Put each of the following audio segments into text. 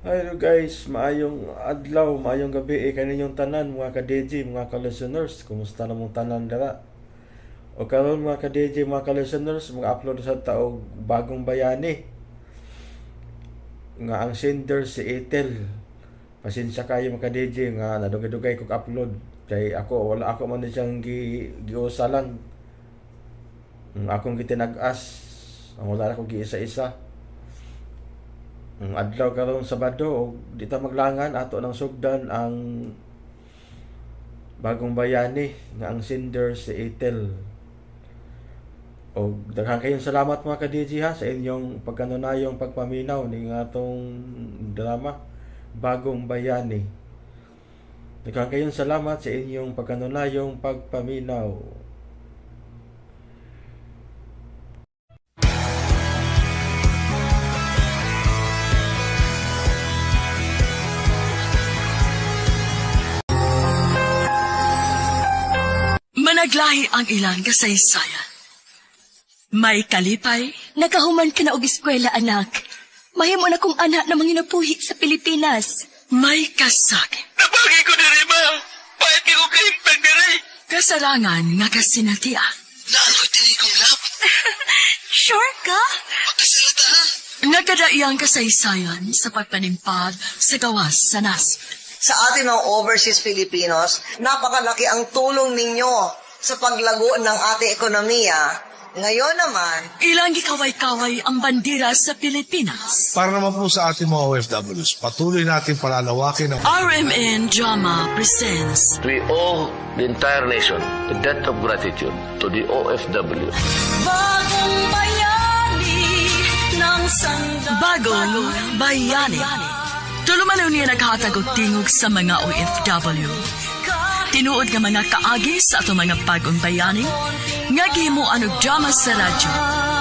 Hello guys, maayong adlaw, maayong gabi eh kaninyong tanan mga ka-DJ, mga ka-listeners, kumusta na mong tanan dara? O karon mga ka-DJ, mga ka-listeners, mga-upload sa taog bagong bayani nga ang sender si Ethel. Pasensya kayo mga ka-DJ nga nadugay-dugay kog upload kay ako wala ako man siyang giusalan. Ang akong gitinag-as, ang wala ako giisa-isa. Ang adlaw karon Sabado og di ta maglangan ato nang sugdan ang bagong bayani nga ang sender si Ethel. Og daghan kayong salamat mga ka-DJ ha sa inyong pagkanunayong pagpaminaw ning atong drama Bagong Bayani. Daghan kayong salamat sa inyong pagkanunayong pagpaminaw. Managlahi ang ilang kasaysayan. May kalipay, Nakahuman ka na og eskwela, anak. Mahimo na kong anak na manginabuhi sa Pilipinas. May kasakit. Nabagi ko diri ma. Pahit ko kahimpag diri. Kasarangan nga kasinatian. Naaloy diri kong lap. Sure ka? Pagkasalita ha. Nagkadaiyang kasaysayan sa pagpanimpad sa gawas sa nasod. Sa ating mga overseas Filipinos, napakalaki ang tulong ninyo sa paglago ng ating ekonomiya. Ngayon naman, Ilang gikaway-kaway ang bandera sa Pilipinas. Para naman po sa ating mga OFWs, patuloy natin palalawakin ang RMN Drama presents We owe the entire nation a debt of gratitude to the OFW. Bagong Bayani ng Bagong Bayani. Tulumanon niya naghatag og tingog sa mga OFW. Tinuod nga mga kaagi sa atong mga bagong bayani nga gihimuan og drama sa radyo.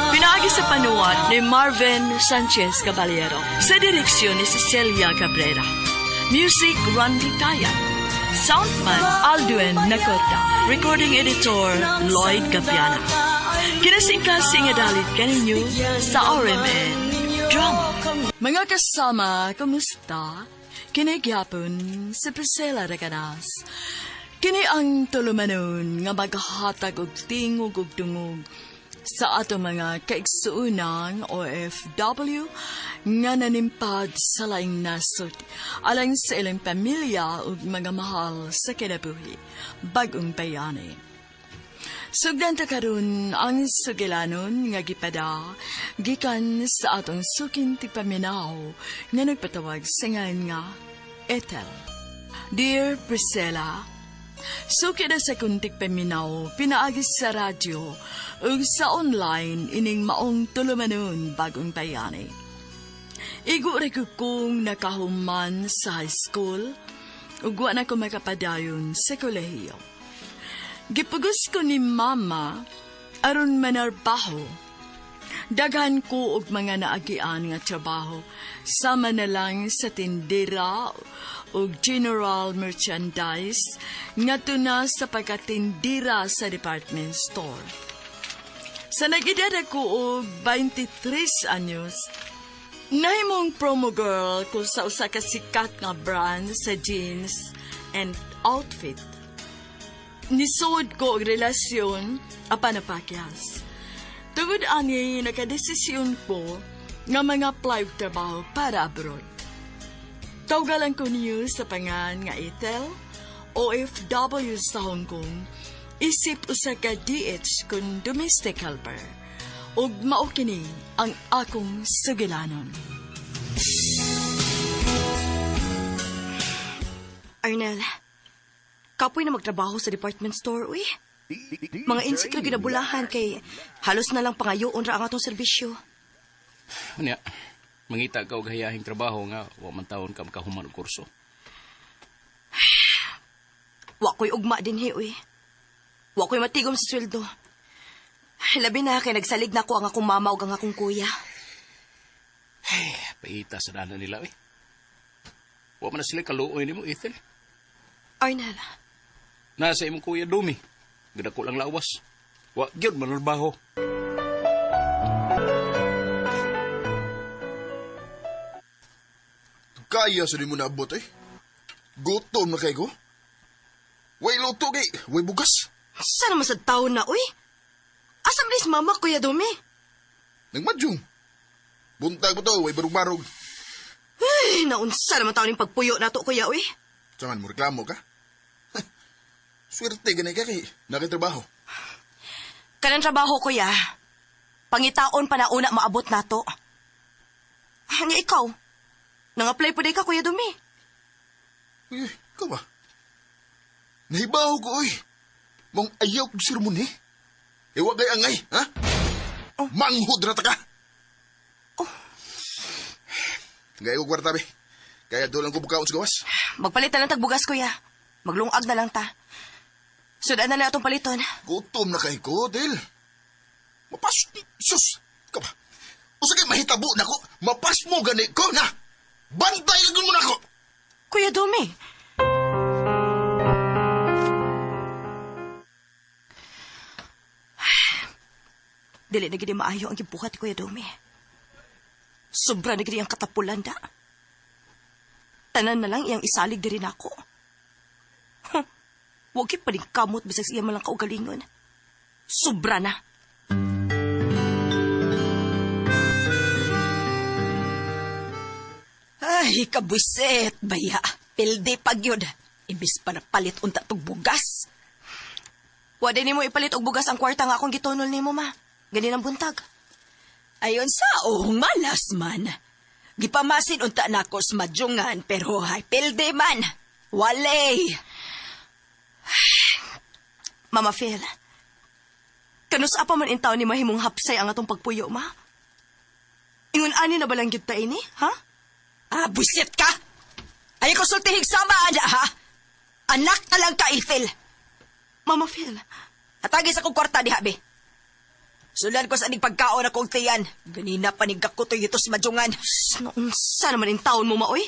Pinaagi sa panuwat ni Marvin Sanchez Caballero sa direksyon ni Cecilia Cabrera. Music Randy Taya. Soundman Aldwin Nakota. Recording editor Lloyd Gabiana. Kinasingkasing nga dalit kaninyo sa RMN Drama. Mga kasama, kumusta? Kinigyapon si Priscilla Recanas. Kini ang tulumanon nga maghatag og tingog og dungog sa ato mga kaigsuunang OFW nga nanimpad sa laing nasod alang sa ilang pamilya ug mga mahal sa kinabuhi, bagong bayani. Sugdan ta karon ang sugilanon nga gipada gikan sa atong suking tigpaminaw nga nagpatawag sa ngalan nga Ethel. Dear Priscilla, suki na sa kong tigpaminaw pinaagi sa radyo ug sa online ining maong tulumanon bagong bayani. Igo ra ko kong nakahuman sa high school ug wa na ko makapadayon sa kolehiyo. Gipugos ko ni Mama aron manarbaho. Daghan ko og mga naagian nga trabaho sama na lang sa tindera ug general merchandise ngadto na sa pagkatindera sa department store. Sa nag-edad ako og 23 anyos, nahimong promo girl ko sa usa ka sikat nga brand sa jeans and outfit. Nisuod ko og relasyon apan napakyas. Tungod ani nakadesisyon ko nga mga apply og trabaho para abroad. Tawgalan ko niyo sa pangan nga Ethel, OFW sa Hong Kong, isip usa ka DH kun domestic helper. Ug mao kini ang akong sugilanon. Arnel, kapoy na magtrabaho sa department store, uy. Mga insik na ginabulahan kay halos na lang pangayoon ra ang atong serbisyo. Unya, mangita ka og hayahing trabaho nga wa man taon ka makahuman og kurso. Wa ko'y ugma din hi, uy. Wa ko'y matigom sa sweldo. Labi na kay nagsalig na ko ang akong mama ug ang akong kuya. Paita sa dana nila eh. Wa man na sila kaluoy nimo, Ethel. Arnel, Nasa imong kuya Dumi. Gidako lang lawas. Wa gyud manulbaho. Kaya sa di mo naabot eh. Gutom na kay ko. Way luto kay, way bugas. Sana masad taon na, uy. Asa man is mama, Kuya Dumi? Nagmadyong. Buntag mo to, way barug-barug. Ay, naunsa naman taon yung pagpuyo na to, Kuya, uy. Saman mo reklamo ka? Swerte ganay ka kay nakitrabaho. Kanang trabaho, Kuya. Pangitaon pa na una maabot nato. Nga ikaw. Nang-apply po day ka, Kuya Dumi. Uy, ikaw ba? Nahibaw ko, uy. Mong ayaw kong sermon eh. Iwa kay angay, ha? Oh. Manghod na ta ka. Oh. Gaya ko kwarta, be. Kaya doon lang ko bukaon sa gawas. Magpalit na lang tagbugas, Kuya. Maglungag na lang ta. Sudan na lang atong paliton. Gutom na kay ko, Del. Mapas... Sus! Ikaw ba? Usa kay mahitabo na ko. Mapas mo gani ko na. Bantay lang mo na ko. Kuya Dumi. Dili na gid maayo ang gibuhat ni Kuya Dumi. Sobra na gid ang katapulan da. Tanan na lang iyang isalig diri nako. Huh. Wa gyud paling kamot bisag sa iya man lang kaugalingon. Sobra na. Ay, kabwiset, baya. Pildi pag yun. Imbis pa napalit unta tog bugas. Wa din nimo ipalit og bugas ang kwarta nga akong gitunol nimo ma. Gani ang buntag. Ayon sa oh, malas man. Gipamasin unta nako sa madyungan, pero ay pildi man. Walay. Mama Phil, kanusa pa man intaw ni mahimong hapsay ang atong pagpuyo, ma? Ingon ani na balang gyud ta ini, ha? Ah, buisit ka! Ay, konsultihig sama, ana, ha? Anak na lang ka, Ethel. Mama Phil, Atagi sa kong kwarta diha, be. Sulan ko sa aning pagkaon akong tiyan. Ganina pa ning kakutoy ito sa madyungan. naunsa naman intaon mo, maoy?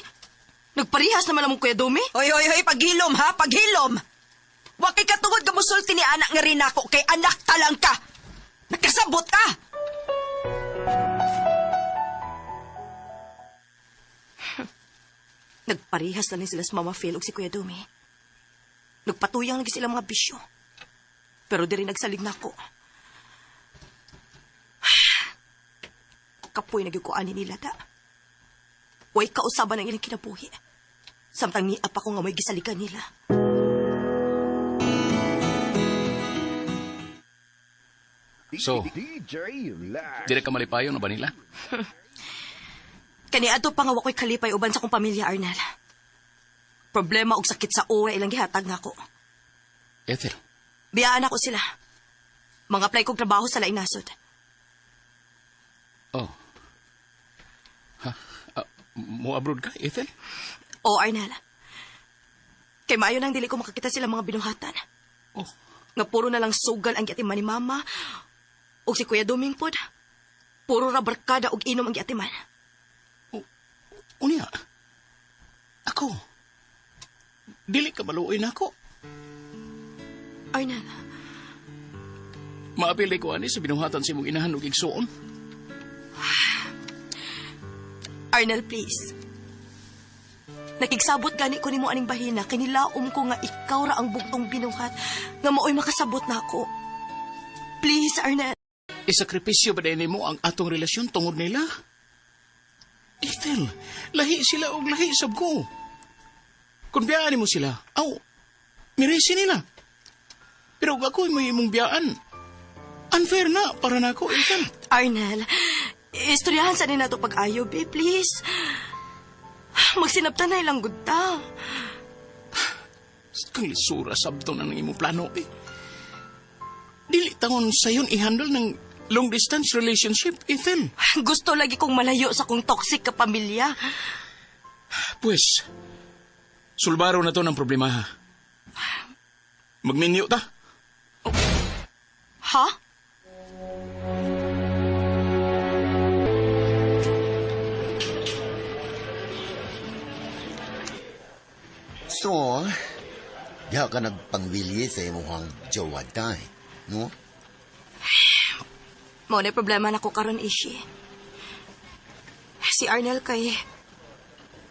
Nagparihas naman among Kuya Dumi? Hoy, hoy, hoy, paghilom ha, paghilom! Wa kay katungod ka musulti ni anak nga rin ako, kay anak talang ka! Nakasabot ka! Nagparihas na ni sila sa Mama Phil ug si Kuya Dumi. Nagpatuyang lagi sila mga bisyo. Pero diri nagsalig na ako. Kapoy na gyud ko ani nila da. Way kausaban ang ilang kinabuhi. Samtang niap ako nga may gisaligan nila. So, dire ka malipayon na ba nila? Kani adto pa nga wa ko'y kalipay uban sa akong pamilya, Arnel. Problema og sakit sa uwe ilang gihatag nako. Ethel, Biyaan ako sila. Mga apply kog trabaho sa laing nasod. oh. Ha? Ah, mo abroad ka, Ethel? O, Arnel. Kay maayo nang dili ko makakita sila mga binuhatan. Oh, Nga puro na lang sugal ang giatiman ni Mama. Og si Kuya Duming pod. Puro ra barkada og inom ang giatiman. unya. Ako. Dili ka maluoy na ako. Arnel, Maapil ko ani sa binuhatan sa imong inahan ug igsuon. Arnel, please. Nakigsabot gani ko nimo aning bahina kay nilaom ko nga ikaw ra ang bugtong binuhat nga maoy makasabot nako. Please, Arnel. Isakripisyo ba din nimo ang atong relasyon tungod nila? Ethel, lahi sila og lahi sab ko. Kung biyaan nimo sila, aw, mirisi nila. Pero ug ako may imong biyaan. Unfair na para nako, Ethel. Arnel, istoryahan sa nina to pag-ayo, be, please. Magsinabtan na ilang gud ta. Kang lisura sabto na ng imong plano eh. Dili tangon sayon i-handle ng long distance relationship, Ethel. Gusto lagi kong malayo sa kong toxic ka pamilya. Pues, sulbaro na to ng problema ha. Magminyo ta. Ha? So, diha ka nagpangwilye sa imong jowa tay, no? Mao na problema nako karon, Ishi. Si Arnel kay...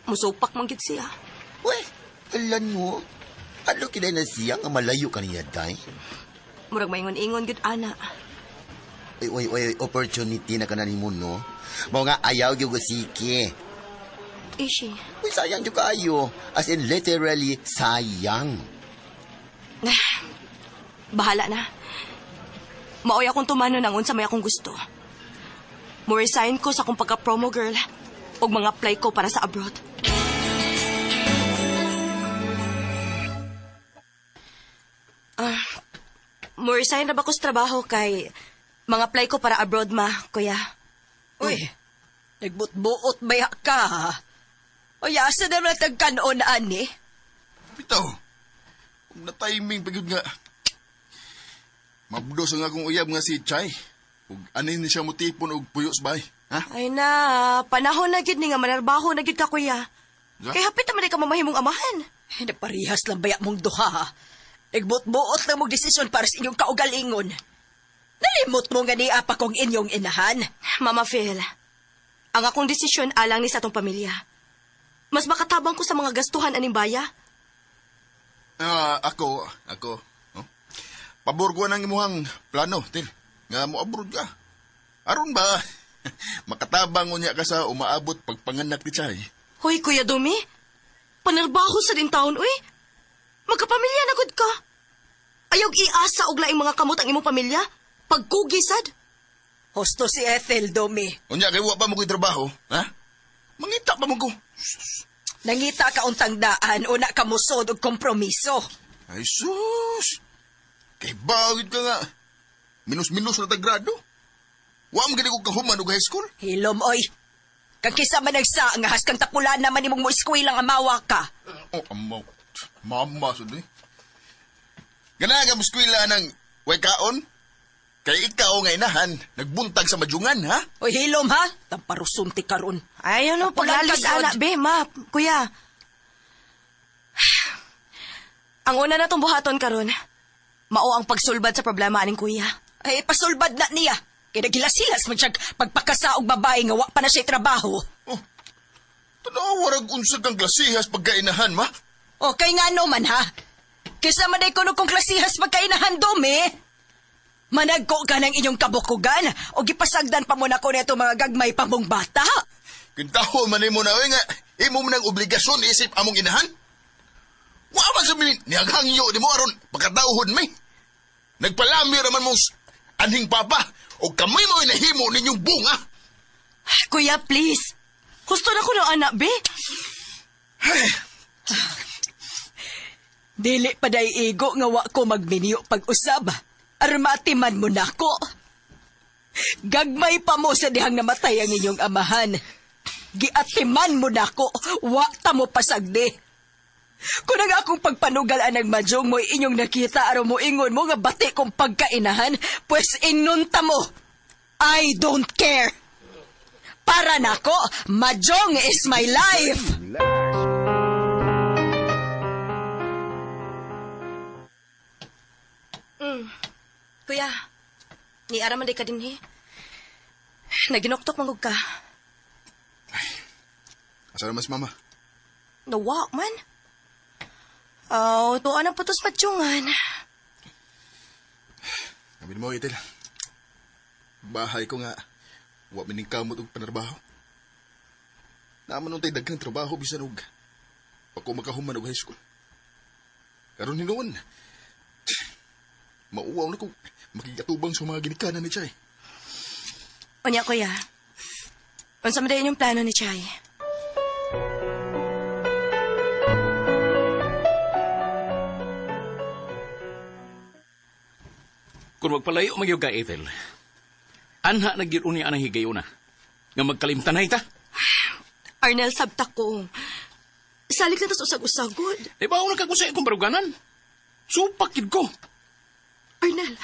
Musupak man gid siya. Uy, alam mo. Ano kinay na siya nga malayo ka niya, day? Murag maingon-ingon gid ana. Uy, uy, uy, opportunity na ka na nimo, no? Mao nga ayaw gyud ko siki. Ishi. Uy, sayang gyud kaayo. As in, literally, sayang. Bahala na. Maoy akong tumano ng unsa may akong gusto. Mo-resign ko sa akong pagka-promo girl ug mga apply ko para sa abroad. Ah, mo-resign na ba ko sa trabaho kay mga apply ko para abroad ma, kuya? Uy, nagbutbuot ba ka, ha? Uy, asa naman tagkanon, ani? Bitaw. Kung na-timing pa gyud nga. Mabdos ang akong uyab nga si Chay. Ug anin ni siya motipon og puyo sa bahay. Ha? Ay na, panahon na gid ni nga manarbaho na gid ka kuya. Sa? Kay hapit naman di ka mamahimong amahan. Ay, naparihas lang baya mong duha, ha? Nagbutbuot lang mong desisyon para sa inyong kaugalingon. Nalimot mo nga niya pa kong inyong inahan. Mama Phil, ang akong desisyon alang ni sa atong pamilya. Mas makatabang ko sa mga gastuhan aning baya. Ah, ako. No? Pabor ko nang imuhang plano, Til. Nga mo abroad ka. Aron ba? Makatabang unya ka sa umaabot pagpanganak ni Chay. Hoy, Kuya Dumi. Panarbaho sa din taon, uy. Magkapamilya na gud ka. Ayaw iasa og laing mga kamot ang imong pamilya. Pagkugisad. Hosto si Ethel, Domi. Unya kay wa pa mo ko'y trabaho, ha? Mangita pa mo ko. Nangita ka untang daan, una ka musod og kompromiso. Ay sus! Kay bagit ka nga. Minus-minus na tagrado. Wa man gani ko kahuman og high school. Hilom, oy. Kang kisa man nagsa, nga haskang tapulan naman imong mo eskwela nga mawa ka. Oh, amaw. Mama, sud eh. Gana ka mo eskwela ng way kaon? Kay ikaw nga inahan, nagbuntag sa majungan, ha? Oy, hilom ha? Tamparusunti karon. Ay, ano, Tapulan paglalis ka, God. ana, be, ma, kuya. Ang una na tong buhaton karon, mao ang pagsulbad sa problema aning kuya. Ay, pasulbad na niya. Kaya nagilas-hilas man siyang pagpakasaog babae nga wa pa na siya'y trabaho. Oh, tanawa rag unsa kang klasihas pagkainahan, ma? O, kay nga no man ha? Kaysa man ay kuno kong klasihas pagkainahan, Domi. Managko ka ng inyong kabukugan o gipasagdan pa mo na ko neto mga gagmay pa mong bata. Kintaho man nimo na oy nga imo man ang obligasyon isip among inahan. Wa man sa minin niaghangyo nimo aron pagkatawhon mi. Nagpalami ra man mong anhing papa o kamoy mo nahimo ninyong bunga. Kuya, please. Gusto na ko ng anak, be. Dili pa day igo nga wa ko magminyo pag-usab. Armati man mo nako. Gagmay pa mo sa dihang namatay ang inyong amahan. Giatiman mo nako, wa ta mo pasagdi. Kung ang akong pagpanugal anang madyong mo inyong nakita aron mo ingon mo nga bati kong pagkainahan, pues inunta mo. I don't care. Para nako, madyong is my life. Kuya, ni ara man day ka dinhi. Naginoktok man gud ka. Asa naman si mama? Nawa man. Aw, tuwa na putos matyungan. Sabi mo, Ethel. Bahay ko nga. Wa mining kamot og panarbaho. Naaman nung tay daghang trabaho bisan og pag ko makahuman og high school. Karon hinuon. Mauwaw na ko makigatubang sa mga ginikanan ni Chay. Unya, kuya. Unsa man day inyong plano ni Chay? Kung magpalayo magyog ka, Ethel, anha na gyud unya anang higayuna. Nga magkalimtanay ta. Arnel, sabta ko. Salig na tas usag-usagod. Di ba ako nagkakusay akong baruganan? Supak gid ko. Arnel,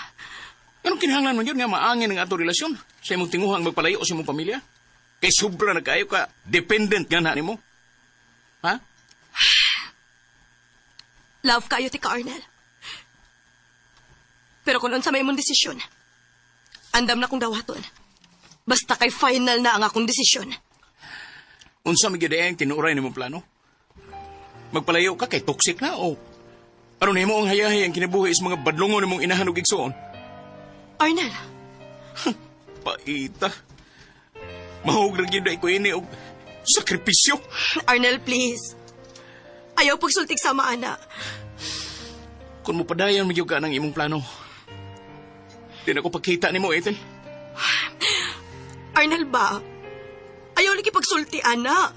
Anong kinahanglan man yun nga maangin ang ato relasyon sa imong tinguhang magpalayo sa imong pamilya? Kay sobra na kaayo ka, dependent nga na nimo. Ha? Love kayo ti ka, Arnel. Pero kung unsa may imong desisyon, andam na kong dawaton. Basta kay final na ang akong desisyon. Unsa man gyud ang tinuoray nimo plano? Magpalayo ka kay toxic na o aron nimo ang hayahay ang kinabuhi sa mga badlongon nimong inahan ug igsuon? Arnel, Paita. Mahog ra gyud ay ko ini og sakripisyo. Arnel, please. Ayaw pagsultik sama, ana. Kung mopadayon magyud ka ng imong plano, di na ko pagkita nimo, Ethel. Arnel ba? Ayaw lagi pagsulti, ana.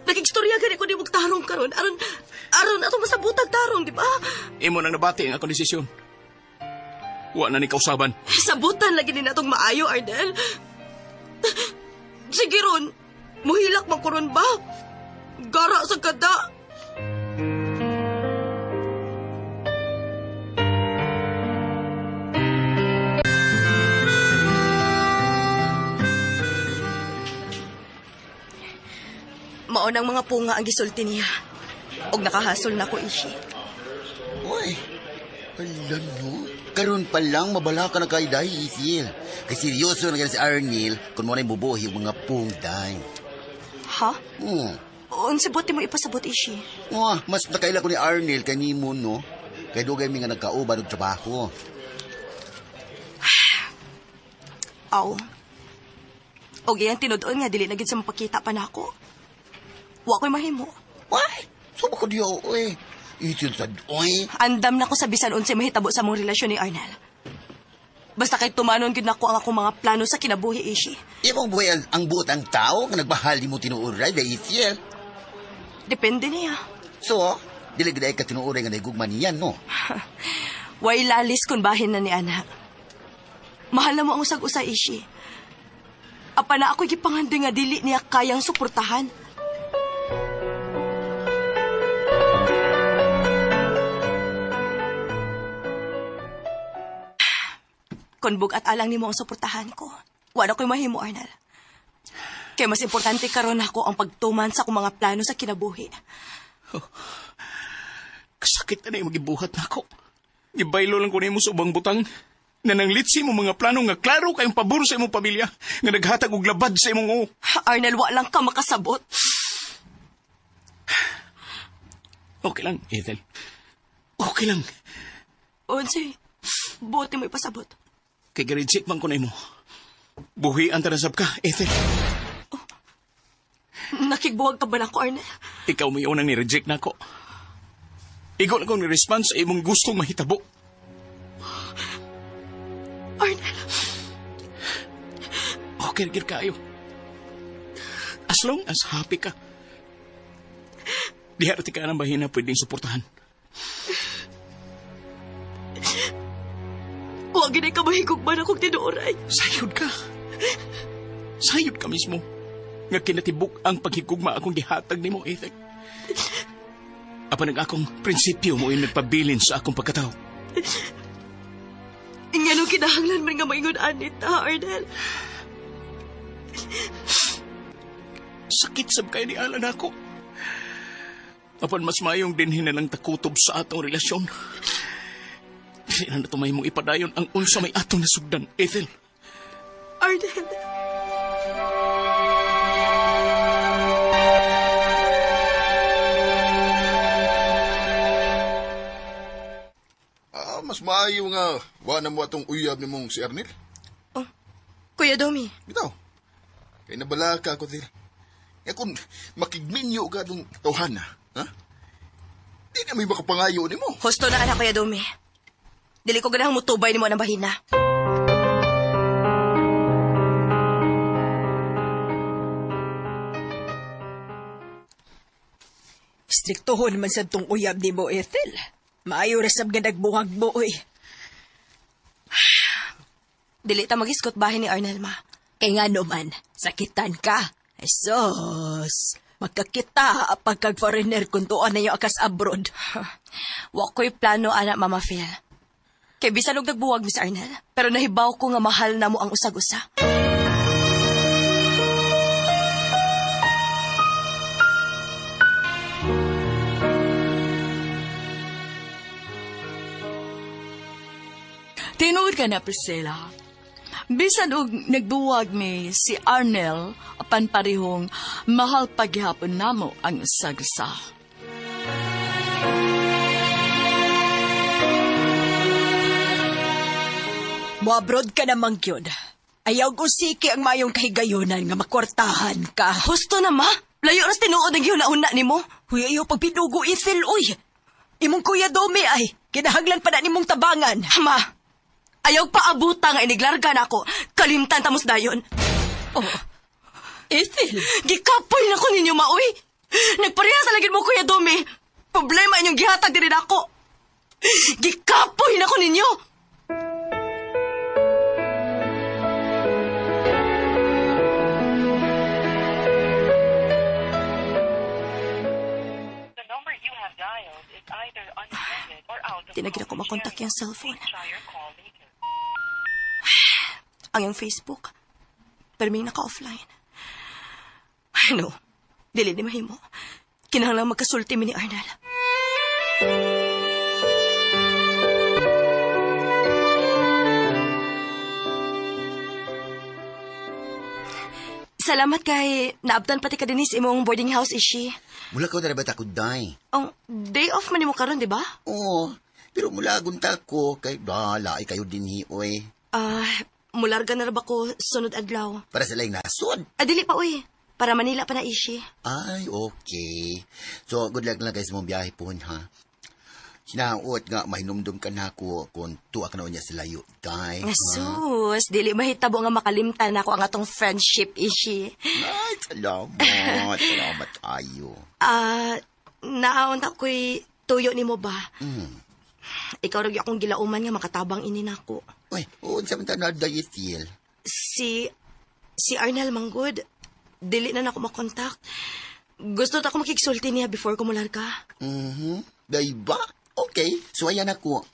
Nakigstorya gani ko ni tarong karon. Aron, aron ato masabutag tarong, di ba? Imo nang nabati ang akong desisyon. Wa na ni kausaban. Sabutan lagi ni natong maayo, Arnel. Sige ron, muhilak man ko ron ba? Gara sa kada. Maunang mga punga ang gisulti niya. Og nakahasol na ko, Ishi. Uy, ala no. Karon pa lang mabala ka na kay Day, Isil. Kay seryoso na ganun si Arnil kung mo na bubuhi yung mga pung, Day. Ha? Hmm. Unsa buti mo ipasabot, Ishi? Oh, mas nakaila ko ni Arnil kay nimo, no? Kay dugay mi nga nagkauban og trabaho. Aw. Og iyang tinud-on nga dili na gid sa mapakita pa nako. Wa ko'y mahimo. Why? Suba ko diyo, oy. Isil sad, oy. Andam na ko sa bisan unsay mahitabo sa mong relasyon ni Arnel. Basta kay tumanon gid nako ang akong mga plano sa kinabuhi, Ishi. Imong buhay ang buot ang tao nga nagbahal nimo tinuoray, Day Isil. Depende niya. So, dili gid ay ka tinuoray nga nahigugma niya, no? Way lalis kun bahin na ni ana. Mahal na mo ang usag-usa, Ishi. Apa na ako'y gipangandoy nga dili niya kayang suportahan. Kon bug-at alang nimo ang suportahan ko, wala ko'y mahimo, Arnel. Kaya mas importante karon ako ang pagtuman sa akong mga plano sa kinabuhi. Kasakit na na yung magibuhat na ako. Gibaylo lang ko nimo sa ubang butang. Na nanglitsi mo mga plano nga klaro kayong pabor sa imong pamilya, nga naghatag og labad sa imong oo. Arnel, wa lang ka makasabot. Okay lang, Ethel. Okay lang. Unsay, buti mo ipasabot. Kay gi-reject man ko na imo. Buhi ang tarasap ka, Ethel. Nakigbuwag ka ba nako, Arnel? Ikaw may unang ni-reject na ako. Ikaw na akong ni-response sa imong gustong mahitabo. Arnel, Okay, gid kayo. As long as happy ka. Diha ra ti ka ng bahina pwedeng suportahan. huwag ginay ka mahigugman akong tinuoray. Sayod ka. Sayod ka mismo. Nga kinatibuk ang paghigugma akong gihatag nimo, Ethel. Apan ang akong prinsipyo mo yung nagpabilin sa akong pagkatao. Nganong kinahanglan man nga maingon anita, Arnel. Sakit sab kay ni Alan ako. Apan mas mayong dinhin na lang takutob sa atong relasyon. Dili na nato mahimong ipadayon ang unsa may atong nasugdan, Ethel. Arnel. Ah, mas maayo nga wa na mo atong uyab nimong si Arnel. Kuya Domi, Bitaw. Kay nabala ka ako til. Nga kung makigminyo ka atong tawhana, ha? Di na may makapangayo nimo. husto na anak, Kuya Domi. Dili ko ganahang mutubay nimo ang bahina. Striktohon man sa tong uyab ni mo, Ethel. Maayo ra sab nga nagbuhag mo, oy. Dili ta magisgot bahin ni Arnel, ma. Kay nga naman, sakitan ka. Ay, sus, magkakita pagkag foreigner kung tuon na yung akas abroad. Wa ko'y plano, anak, Mama Phil. Kay bisan og nagbuwag, Miss Arnel, pero nahibaw ko nga mahal na mo ang usag-usa. Tinuod ka na, Priscilla. Bisan og nagbuwag mi si Arnel apan parehong mahal paghihapon namo ang usag-usa. Moabroad ka namang yun. Ayaw usiki ang mayong kahigayonan nga makwartahan ka. Husto na, ma. Layo ras tinuod ang gihuna-huna nimo. Huy, ayaw pagpinugo, Ethel, uy. Imong kuya Domi ay, kinahanglan pa na nimong tabangan. Ma, ayaw paabuta nga iniglarga nako. Kalimtan tamos dayon. Oh, Ethel. Gikapoy na ko ninyo, maoy. Nagpareha sa lagid mo, Kuya Domi. Problema inyong gihatag diri nako. Gikapoy na ko ninyo. Tinagin ako makontak yung cellphone. Ang iyang Facebook. Pero may naka-offline. Ano? Dili ni mahimo. Kinahanglan magkasulti mi ni Arnel. Salamat kay naabtan pati ka dinis imong boarding house ishi. Mula ko na ba takod, day? Ang day off man nimo karon, di ba? Oo, pero mula gunta ko, kay dala, ay kayo din hi, oy. Ah, mularga na ra ba ko sunod adlaw? Para sa laing nasod. Ah, dili pa uy. Para Manila pa na ishi. Ay, okay. So, good luck lang guys mong biyahe po, ha? Sinaot nga, mahinumdum ka na ako kung tuwa ka na niya sa layo, day. Nga sus, dili mahitabo nga makalimtan ako ang atong friendship ishi. Ay, salamat. Salamat kayo. Ah, naon ta ko'y tuyo nimo ba? Ikaw ra gyud akong gilauman nga makatabang ini nako. Uy, unsa man ta na day, Ethel? Si Arnel Manggod, dili na nako makontak. Gusto ta ko makigsulti niya before ko mularga. Day ba? Okay, so ayan ako.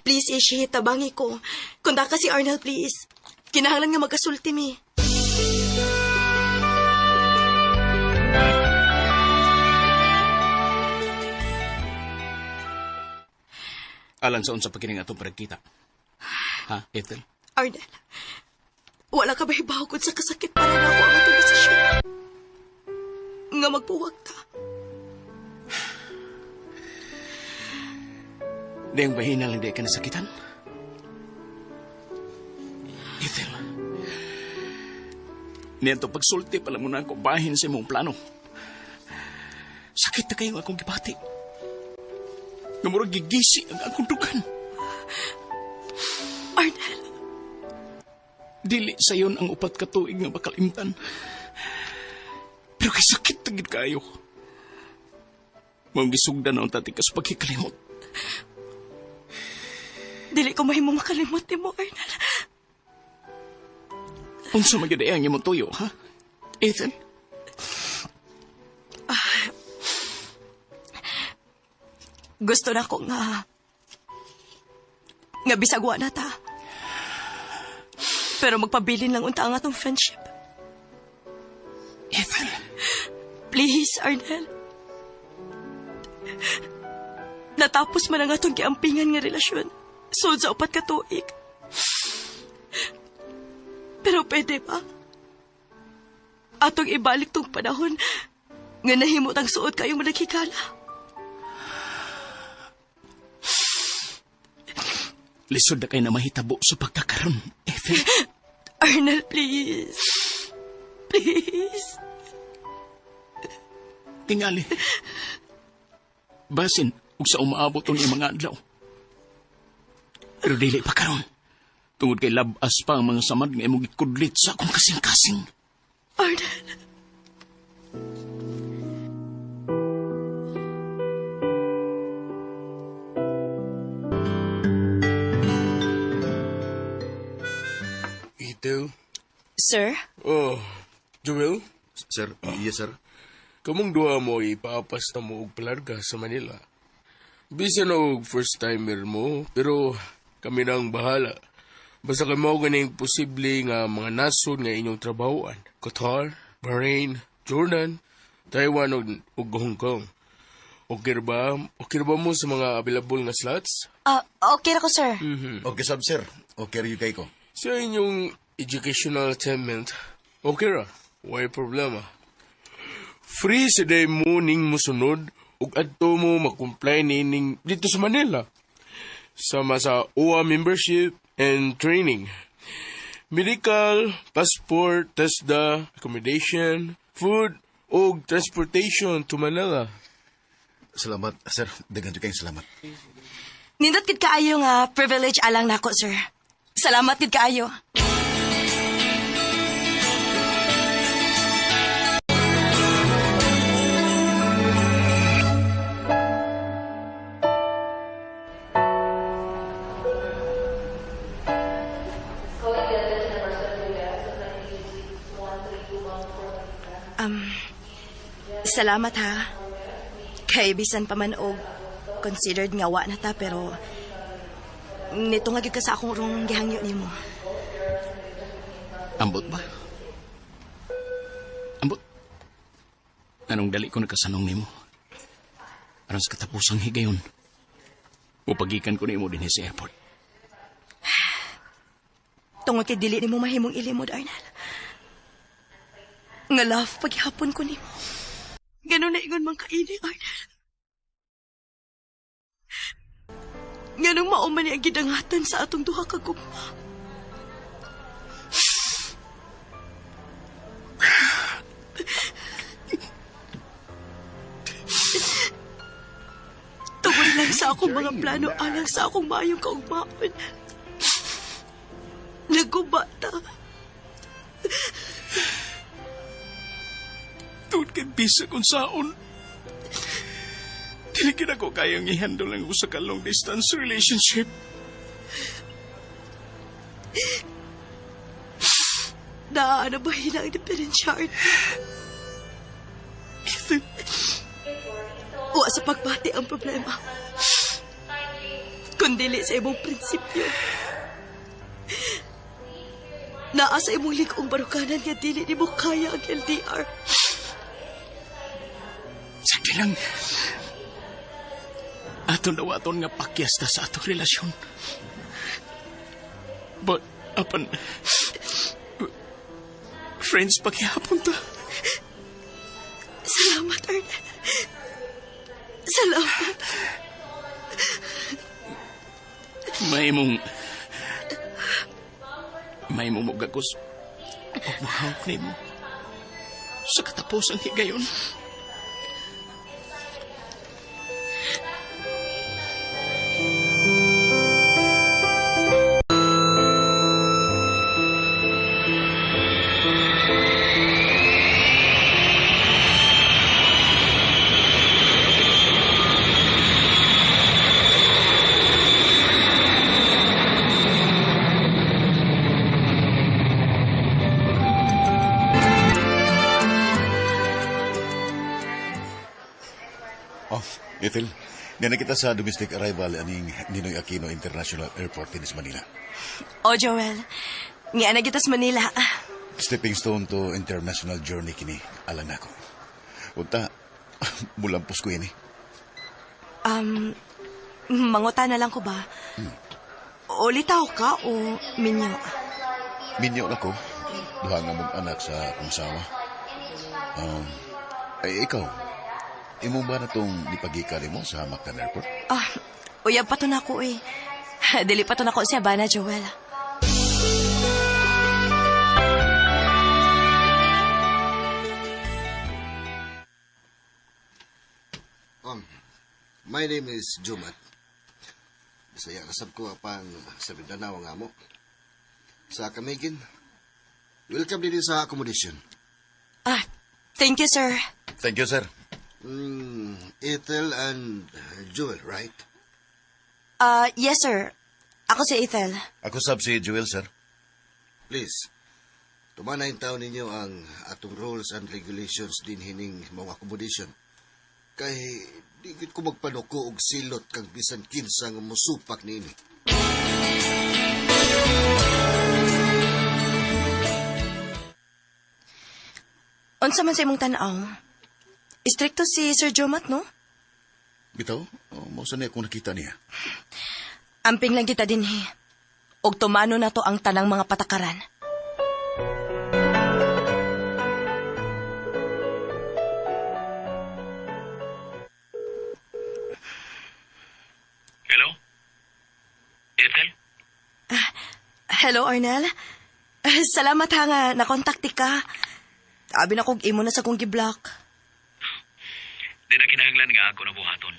Please, Ishi, tabangi ko. Kunda ka si Arnel, please. Kinahanglan nga magkasulti mi. Alan sa unsa pa kining atong pagkita. Ha, Ethel? Arnel, wala ka ba hibawkod sa kasakit para na ako ang atong desisyon? Nga magpuwag ta. Di ang bahina lang di ka nasakitan. Ethel, niyanto pagsulti pala mo na ako bahin sa imong plano. Sakit na kayo akong gibati. Nga murag gigisi ang akong dukan. Arnel, Dili sayon ang 4 ka tuig nga makalimtan. Pero kay sakit na gid kayo. Maong gisugdan na unta ka sa pagkikalimot. Dili ko mahimo makalimot nimo, Arnel. Unsa man gyud ang imong tuyo, ha? Ethan? Gusto na ko nga bisag wa na ta. Pero magpabilin lang unta ang atong friendship. Ethan. Please, Arnel. Natapos man ang atong giampingan nga relasyon. Sud sa 4 ka tuig. Pero pwede ba? Atong ibalik tong panahon nga nahimot ang suot kayong managhigala. Lisod na kayo na mahitabo sa pagkakaroon, Ethel. Arnel, please. Please. Tingali. Basin, ug sa umaabot ang mga adlaw. Pero dili pa karon. Tungod kay labas pa ang mga samad nga imong gikudlit sa akong kasing-kasing. Arnel. Ethel? Sir? Oh, Joel? Sir, yes sir. Kamong duha mo ipaapas na mo og palarga sa Manila. Bisan og first timer mo, pero kami na ang bahala. Basta kay mao ganing posible nga mga nasod nga inyong trabahoan. Qatar, Bahrain, Jordan, Taiwan ug Hong Kong. Okay ba? Okay ba mo sa mga available nga slots? Ah, okay ra ko, sir. Okay sab sir. Okay rin kay ko. Sa inyong educational attainment, okay ra, way problema. Free sa day mo ning musunod ug adto mo mag-comply nining dito sa Manila. Sama sa OWWA membership and training. Medical, passport, TESDA, accommodation, food, ug transportation to Manila. Salamat, sir. Daghan jud kayong salamat. Nindot gid kaayo nga privilege alang nako, sir. Salamat gid kaayo. Salamat ha. Kay bisan pa man og considered nga wa na ta, pero nito nga gyud ka sa akong rong gihangyo nimo. Ambot ba? Ambot? Anong dali ko nakasanong nimo? Aron sa katapusang higayon, mupagikan ko nimo dinhi sa airport. Tungod kay dili nimo mahimong ilimod, Arnel. Nga love paghapon ko nimo. Ganun na ingon man kaini, Arnel. Nganong mao man ni ang gidangatan sa atong duha ka gugma. Tungod lang sa akong mga plano alang sa akong maayong kaugmaon. Naguba ta. Tungod kay bisa kung saon. Dili gid ako kayang i-handle ang usa ka long distance relationship. Naa na ba hina ang diferensya, Arnel? Ethan. Wa sa pagbati ang problema. Kundili sa imong prinsipyo. Naa sa imong lig-ong barukanan nga dili nimo kaya ang LDR. Sige lang. Aton dawaton nga pakyasta sa atong relasyon. But, apan, friends paghihapon ta. Salamat, Arnel. Salamat. May mong mugagos. O mahawak nimo. Sa katapusang higayon. Oh, Ethel, niya kita sa domestic arrival aning Ninoy Aquino International Airport in Manila. O, Joel. Nga na kita sa Manila. Stepping stone to international journey kini, alang nako. Unta, mulampos ko ini. Manguta na lang ko ba? Ulitaw ka o minyo? Minyo na ko. Duha nga mong anak sa akong sawa. Ay, ikaw, imo ba na itong nipagika mo sa Mactan Airport? Ah, uyab pa to na ako eh. Dili pa to na ako sa Habana, Joel. My name is Jumat. Bisaya rasab ko apan sa Mindanao ang amo. Sa Camiguin. Welcome din sa accommodation. Ah, thank you, sir. Thank you, sir. Ethel and Jewel, right? Yes, sir. Ako si Ethel. Ako sab si Jewel, sir. Please, tumanayin taon ninyo ang atong rules and regulations din hining mga accommodation. Kay di gid ko magpanuko og silot kang bisan kinsa nga musupak niini. Unsa man sa imong tan-aw? Istrikto si Sir Jomat, no? Bitaw, oh, mao sa niya kung nakita niya. Amping lang kita din, he. Og tumano na to ang tanang mga patakaran. Hello? Ethel? Hello, Arnel. Salamat ha nga nakontakti ka. Abi na kog imo na sa kong giblock. Di na kinahanglan nga ako na buhaton.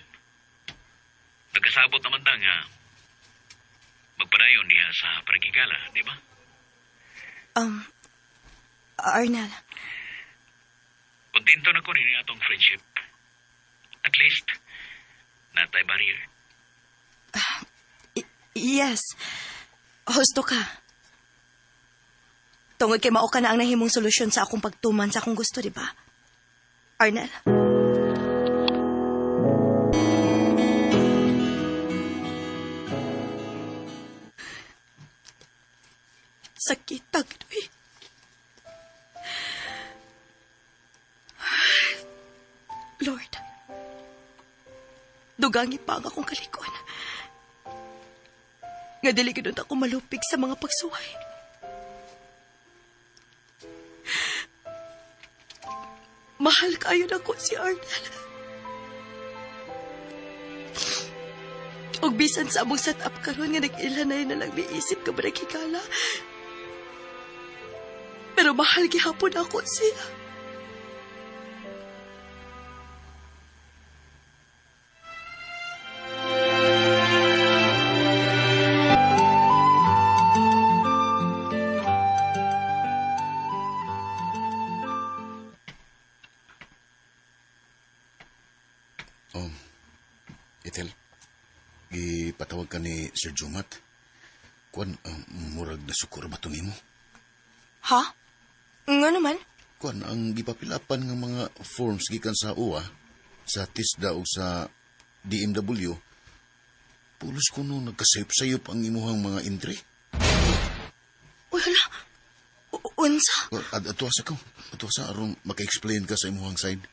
Nagkasabot naman ta nga magpadayon diha sa paragigala, di ba? Arnel, Kontento na ko nini atong friendship. At least, natay barrier. Yes. Husto ka. Tungod kay mao ka na ang nahimong solusyon sa akong pagtuman sa akong gusto, di ba? Arnel? Sakit tagdoy. Lord, dugangi pa ang akong kalikon. Nga dili gid ako malupig sa mga pagsuway. Mahal kayo nako si Arnel. Og bisan sa among set up karon nga nag-ilanay na lang miisip ka ba naghigala. Pero mahal gihapon ako siya. Oh, Ethel, gipatawag ka ni Sir Jumat. Kuan, murag nasukuro ba ito nimo? Ha? Nga naman? Kuan, ang gipapilapan nga mga forms gikan sa UA, sa TISDA o sa DMW, pulos ko no nagkasayop-sayop ang imuhang mga entry. Uy, hala. Unsa? Atuwa sa ko. Atuwa sa aron maka-explain ka sa imuhang side.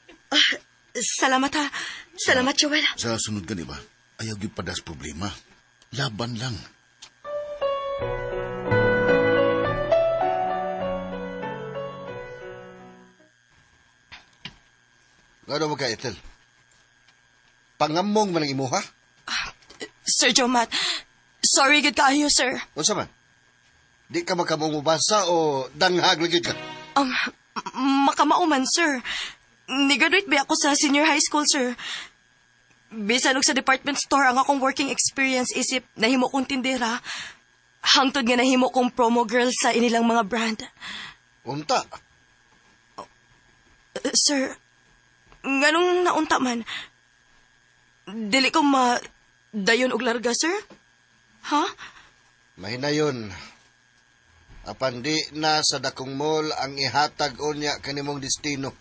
Salamat ha. Salamat, Joel. Sa sunod ka, di ba? Ayaw gyud padas problema. Laban lang. Ngano mo ka, Ethel? Pangamong man ang imuha? Sir Jomat, sorry gid kaayo, sir. Unsa man? Di ka makamong mubasa o danghag lagi ka? Makamao man, sir. Ni-graduate ba ako sa senior high school, sir? Bisan og sa department store ang akong working experience isip nahimo kong tindera. Hangtod nga nahimo kong promo girl sa inilang mga brand. Unta? Sir, nganong naunta man? Dili ko ma dayon og larga, sir? Ha? Mahinayon. Apan di na sa dakong mall ang ihatag unya kanimong destino.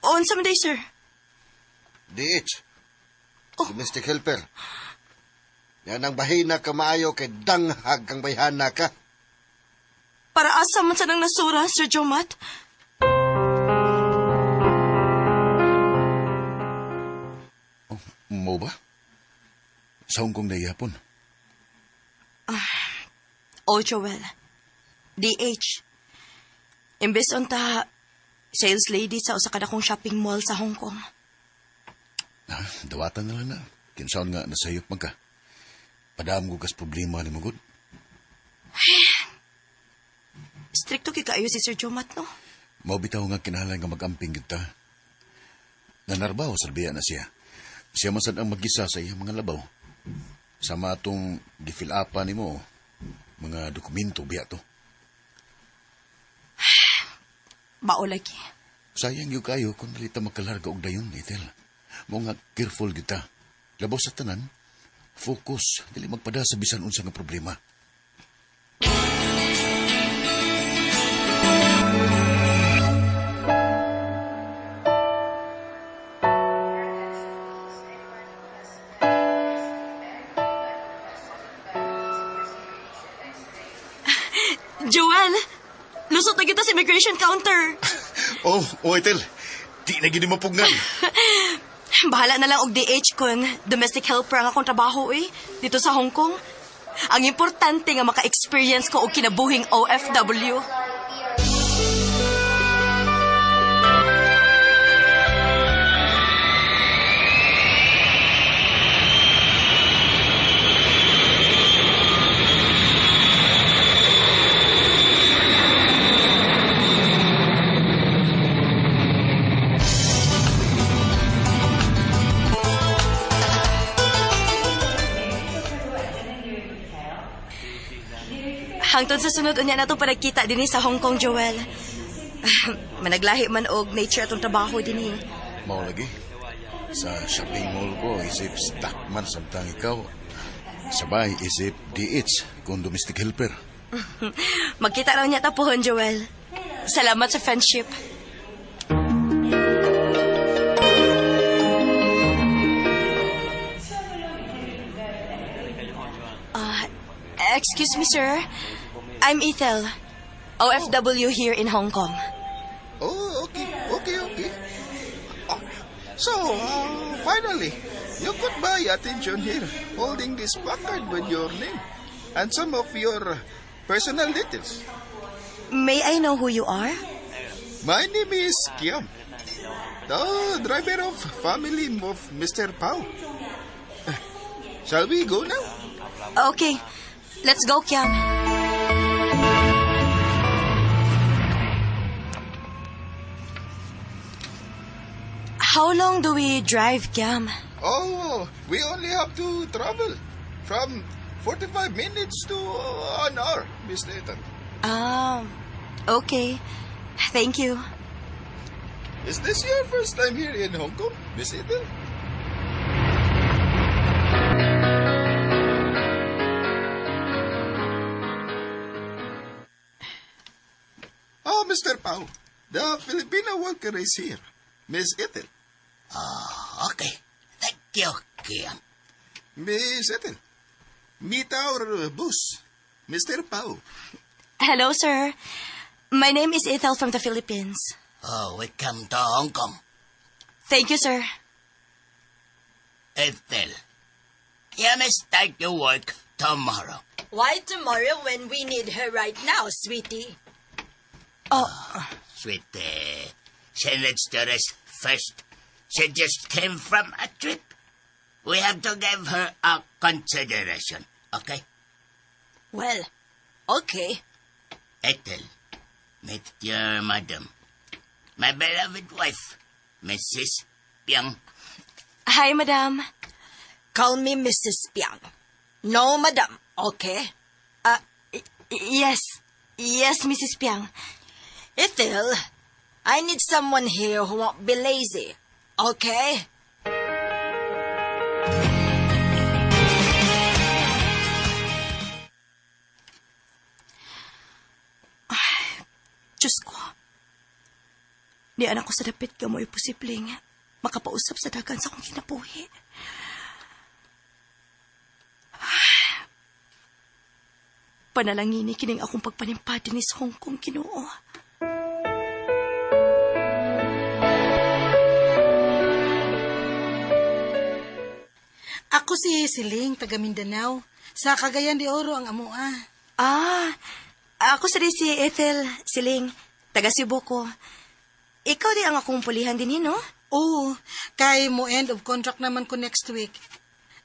Unsa man day, sir? DH. Domestic helper. Yan ang bahina ka maayo kay danghag kang bayhana ka. Para asa man sa nang nasura, Sir Jomat? Oh, mo ba? Sa Hong Kong na ihapon. Oh, Joel. DH. Imbes unta sales lady sa usa ka dakong shopping mall sa Hong Kong. Ah, dawatan na lang na. Kinsaon nga nasayop man ka. Padam ko kas problema ni Mugod. Stricto kay kaayo si Sir Jomat, no? Mao bitaw nga kinahanglan nga mag-amping gyud ta. Nanarbaho sa biya na siya. Siya man sad ang magisa sa iyang mga labaw. Sama atong gi-fill upan nimo mga dokumento biya to. Mao lagi. Sayang gyud kayo kung dili ta makalarga og dayon, Ethel. Mao nga careful gyud ta. Labaw sa tanan, focus, dili magpada sa bisan unsa nga problema. Joel! Lusot na kita sa immigration counter. Oh, Ethel. Di na gini mapugnan. Bahala na lang og DH kun domestic helper ang akong trabaho eh, dito sa Hong Kong. Ang importante nga maka-experience ko og kinabuhing OFW. Hangtod sa sunod unya nato panagkita dinhi sa Hong Kong, Joel. Managlahi man og nature atong trabaho dinhi. Mao lagi. Sa shopping mall ko, isip stockman samtang ikaw. Sabay, isip DH kung domestic helper. Magkita raw niya tapuhon, Joel. Salamat sa friendship. Ah, excuse me, sir. I'm Ethel, OFW here in Hong Kong. Oh, okay. Ah, so, finally, you could buy attention here, holding this placard with your name and some of your personal details. May I know who you are? My name is Kiam, the driver of family of Mr. Pao. Shall we go now? Okay, let's go, Kiam. How long do we drive, Kiam? Oh, we only have to travel from 45 minutes to an hour, Miss Ethel. Ah, okay. Thank you. Is this your first time here in Hong Kong, Miss Ethel? Oh, Mr. Pao, the Filipino worker is here. Miss Ethel. Ah, okay. Thank you, Kiam. Miss Ethel, meet our boss, Mr. Pao. Hello, sir. My name is Ethel from the Philippines. Oh, welcome to Hong Kong. Thank you, sir. Ethel, you must start your work tomorrow. Why tomorrow when we need her right now, sweetie? Oh. Sweetie, she needs to rest first. She just came from a trip. We have to give her a consideration, okay? Well, okay. Ethel, meet your madam. My beloved wife, Mrs. Piang. Hi, madam. Call me Mrs. Piang. No, madam, okay? Yes. Yes, Mrs. Piang. Ethel, I need someone here who won't be lazy, okay? Diyos ko. Di anak ko sa dapit ka mo iposibleng makapausap sa dagan sa akong kinabuhi. Panalangini kining akong pagpanimpati ni sa Hong Kong, Ginoo. Ako si Siling, taga Mindanao. Sa Cagayan de Oro ang amoa. Ah, ako sa si Ethel Siling, taga Cebu ko. Ikaw di ang akong pulihan din, no? Oo, kay mo end of contract naman ko next week.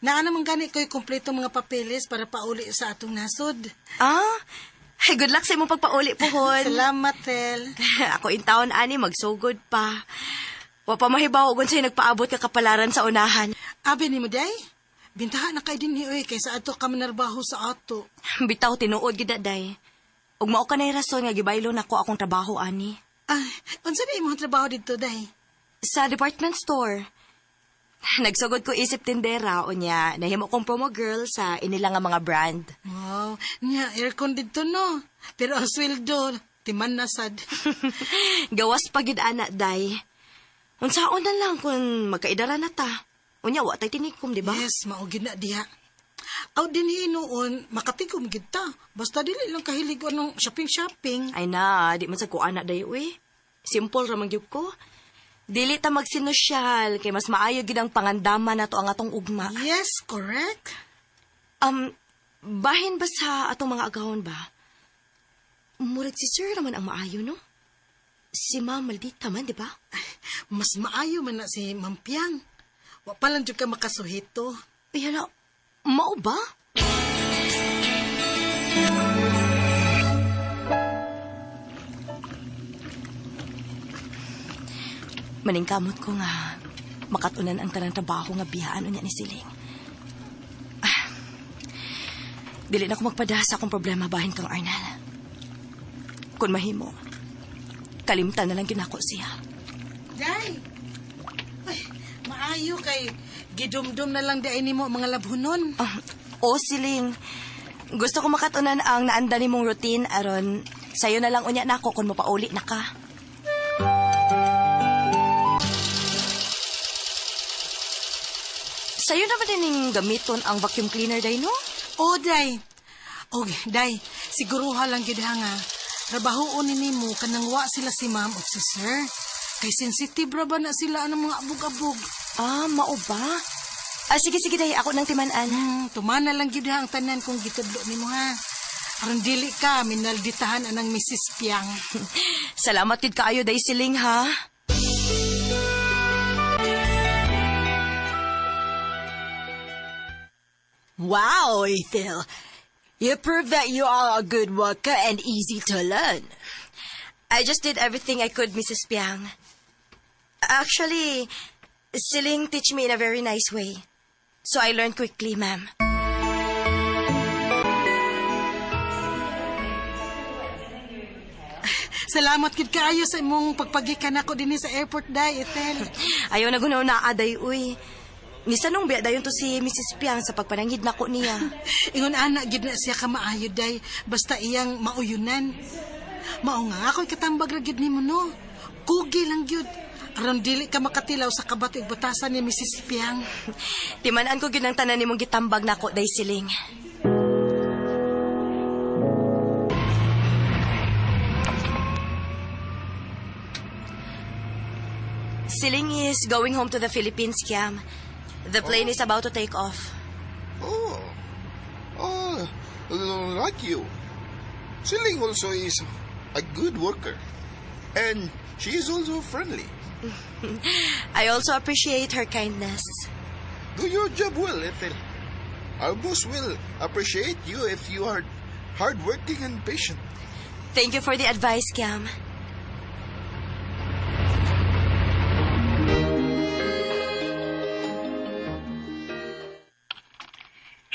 Naa naman gani ko'y kumpleto mga papeles para pauli sa atong nasod. Ah, good luck sa imong pagpauli pohon. Salamat, Tel. Ako in town ani magsugod pa. Wa pa mahibaw kung sa'yo nagpaabot ka kapalaran sa unahan. Abi ni mo, day? Bintahan na kay din ni oy kaysa ato ka manarbaho sa ato. Bitaw tinuod gid day. Ug mao ka nay rason nga gibaylo nako akong trabaho ani. Ay, unsa na imong trabaho didto, day? Sa department store. Nagsugod ko isip tindera unya nahimo kong promo girl sa inila nga mga brand. Wow, nya aircon didto no. Pero ang sweldo timan na sad. Gawas pa gid ana day. Unsaon na lang kung magkaidara na ta. Unya wa tay tinikom, di ba? Yes, mao gid na diha. Aw dinhi noon makatikom gid ta. Basta dili lang kahilig anong shopping-shopping. Ay na, di man sa ko ana day uy. Simple ra man gyud ko. Dili ta magsinosyal kay mas maayo gid ang pangandaman nato ang atong ugma. Yes, correct. Bahin ba sa atong mga agahon ba? Murag si sir naman ang maayo, no? Si ma'am maldita man, di ba? Mas maayo man na si Ma'am Piang. Wa pa lang jud ka makasuhito. Ay, hala, mao ba? Maningkamot ko nga makatunan ang tanang trabaho nga biyaan unya ni Siling. Ah, dili na ko magpada sa akong problema bahin kang Arnel. Kung mahimo, kalimtan na lang ginako siya. Day! Ay, maayo kay gidumdum na lang di nimo mga labhunon. O Siling, gusto ko makatunan ang naandan nimong routine aron sayo na lang unya nako kung mapauli na ka. Sayo na ba din gamiton ang vacuum cleaner day, no? O, day. Og, day, siguruha lang gyud ha nga. Trabahoon ni nimo kanang wa sila si ma'am ug si sir. Kay sensitive ra ba na sila ang mga abog-abog. Ah, mao ba? Ah, sige, sige, day. Ako nang timan-an. Tumana lang gyud ha ang tanan kung gitudlo nimo ha. Aron dili ka minalditahan anang Mrs. Piang. Salamat gid kaayo day Siling ha. Wow, Ethel. You prove that you are a good worker and easy to learn. I just did everything I could, Mrs. Piang. Actually, Siling teach me in a very nice way. So I learned quickly, ma'am. Salamat gid kaayo sa imong pagpagikan nako dinhi sa airport day, Ethel. Ayaw na gunaw na aday, uy. Nisanong biya dayon to si Mrs. Piang sa pagpanangid nako niya. Ingon ana gid na siya ka maayo day, basta iyang mauyunan. Mao nga ako'y katambag ra gyud nimo no. Kugi lang gyud. Aron dili ka makatilaw sa kabat ug batasan ni Mrs. Piang. Timan-an ko gyud ang tanan nimong gitambag nako day Siling. Siling is going home to the Philippines, Kiam. The plane is about to take off. Oh, oh, like you. Siling also is a good worker. And she is also friendly. I also appreciate her kindness. Do your job well, Ethel. Our boss will appreciate you if you are hardworking and patient. Thank you for the advice, Kiam.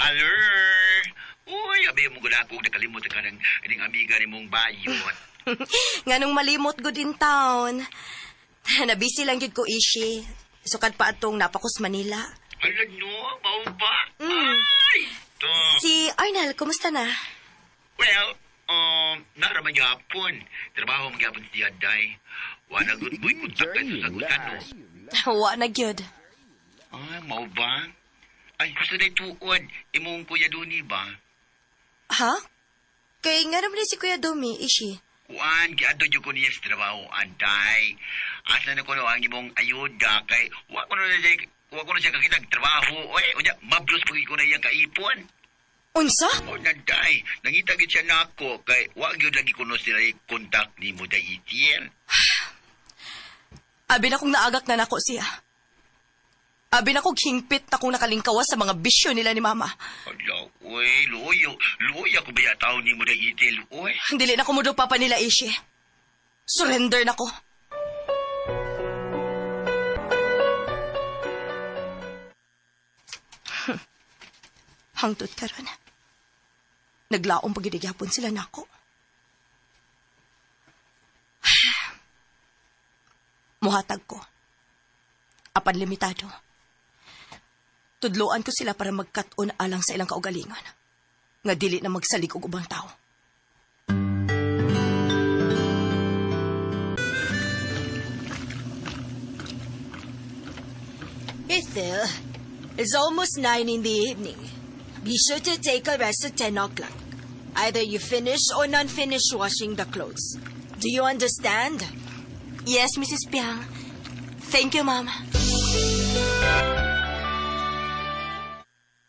Hello! Uy, abi mo gud ako nakalimot ka ng ining amiga ni mong bayot. Nganong malimot good in town. Nabisi lang gyud ko, Ishi. Sukad pa atong napakos Manila. Ala no, mao ba? Ay, to. Si Arnel, kumusta na? Well, nara man gyapon. Trabaho man gyapon siya day. Wa na good boy kontak sa sagutan no. Wa na gyud. Ay, mao ba? Ay, gusto day tuod. Imong Kuya Duni ba? Ha? Kay nga naman ni si Kuya Domi, Ishi. Kuan, giadto jud ko niya sa trabaho, antay. Asa na ko no ang imong ayuda kay wa ko na siya, wa ko na siya kakitag trabaho. Oy, unya mablos pag ko na iyang kaipon. Unsa? O nanday, nangita gid siya nako kay wa gyud lagi kuno sila kontak nimo day Etienne. Abi na kong naagak na nako siya. Abi na kong hingpit na kong nakalingkawas sa mga bisyo nila ni Mama. Ala, oy, luyo, luya ko ba taon nimo day Etienne, oy. Dili na ko mo pa nila, Ishi. Surrender na ko. Hangtod karon. Naglaong pagidigyapon sila nako. Muhatag ko. Apan limitado. Tudloan ko sila para magkat-on alang sa ilang kaugalingon. Nga dili na magsalig og ubang tao. Ethel, it's almost 9 in the evening. Be sure to take a rest at 10 o'clock. Either you finish or not finish washing the clothes. Do you understand? Yes, Mrs. Piang. Thank you, Ma'am.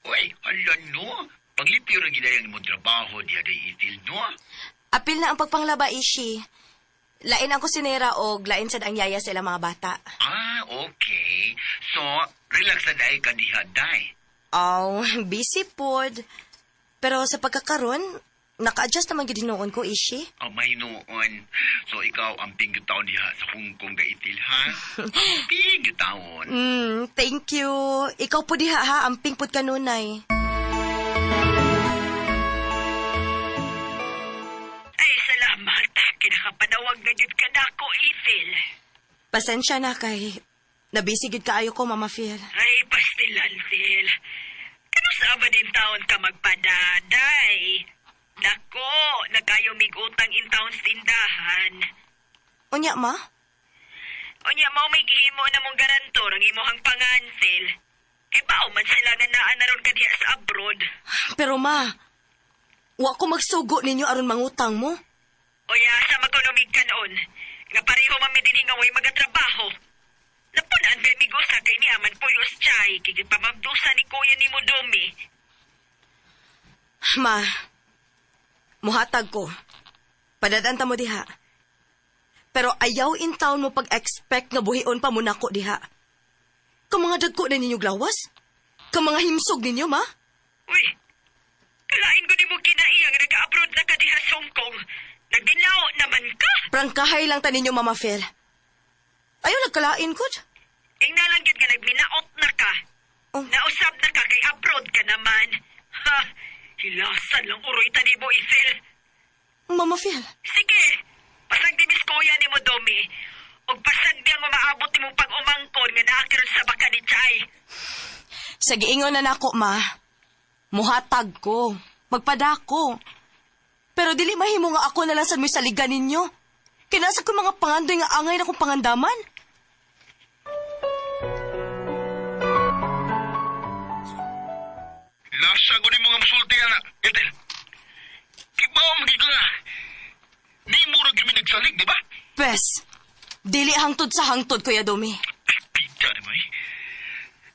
Uy, hala no. Paglipyo ra gid ang imong trabaho diha day Ethel, no? Apil na ang pagpanglaba, Ishi. Lain ang kusinera og lain sad ang yaya sa ilang mga bata. Ah, okay. So, relax na dai ka diha day. Oh, busy pod. Pero sa pagkakaron, naka-adjust naman gid hinuon ko, Ishi. Oh, may noon. So, ikaw ang pingyutaon diha sa Hong Kong ga Ethel, ha? Pingyutaon. Thank you. Ikaw po diha ha, amping pod kanunay. Ay, salamat. Kinakapanawag na jud ka nako, Ethel. Pasensya na kay nabisi gid kaayo ko, Mama Phil. Ay, pastilan, Phil. Kano sa ba din taon ka magpadaday? Nako, nagkayo mig-utang in taon sa tindahan. Unya, ma? Unya, mao may gihimo na mong garantor ang imuhang pangansil. E bao man sila nga naa na ron ka diha sa abroad. Pero ma, wa ko magsugo ninyo aron mangutang mo. Unya, sa makonomig ka noon, nga pareho man mi dinhi nga way magatrabaho. Napunan kay mig-usa kay ni aman puyos chay, kay pamabdusa ni kuya ni Modomi. Ma, muhatag ko. Padadanta mo diha. Pero ayaw in town mo pag-expect nga buhion pa mo nako diha. Ka mga dagko na ninyo glawas? Ka mga himsog ninyo, ma? Uy, kalain ko di mo kinaiya nga nag-abroad na ka diha sa Hong Kong. Nagdinlao naman ka. Prangkahay lang ta ninyo, Mama Phil. Ayaw nagkalain ko. Ingna lang gyud nga nagminaot na ka. Oh. Nausab na ka kay abroad ka naman. Ha, hilasan lang uroy tani mo, Ethel. Mama Phil. Sige, pasag di mis kuya ni mo, Domi. Og pasag di ang umaabot ni mong pag-umangkon nga naakiron sa baka ni Chay. Sa giingon na nako, ma. Muhatag ko. Magpadako. Pero dili mahimo nga ako na lang sa mo'y saligan ninyo. Kinasa ko mga pangandoy nga angay na kong pangandaman. Lasa ko ni mga musulti na. Ethel, kibaw magiging nga. Di mo rin kami nagsalig, di ba? Pes, dili hangtod sa hangtod, Kuya Domi. Pita ni mo eh.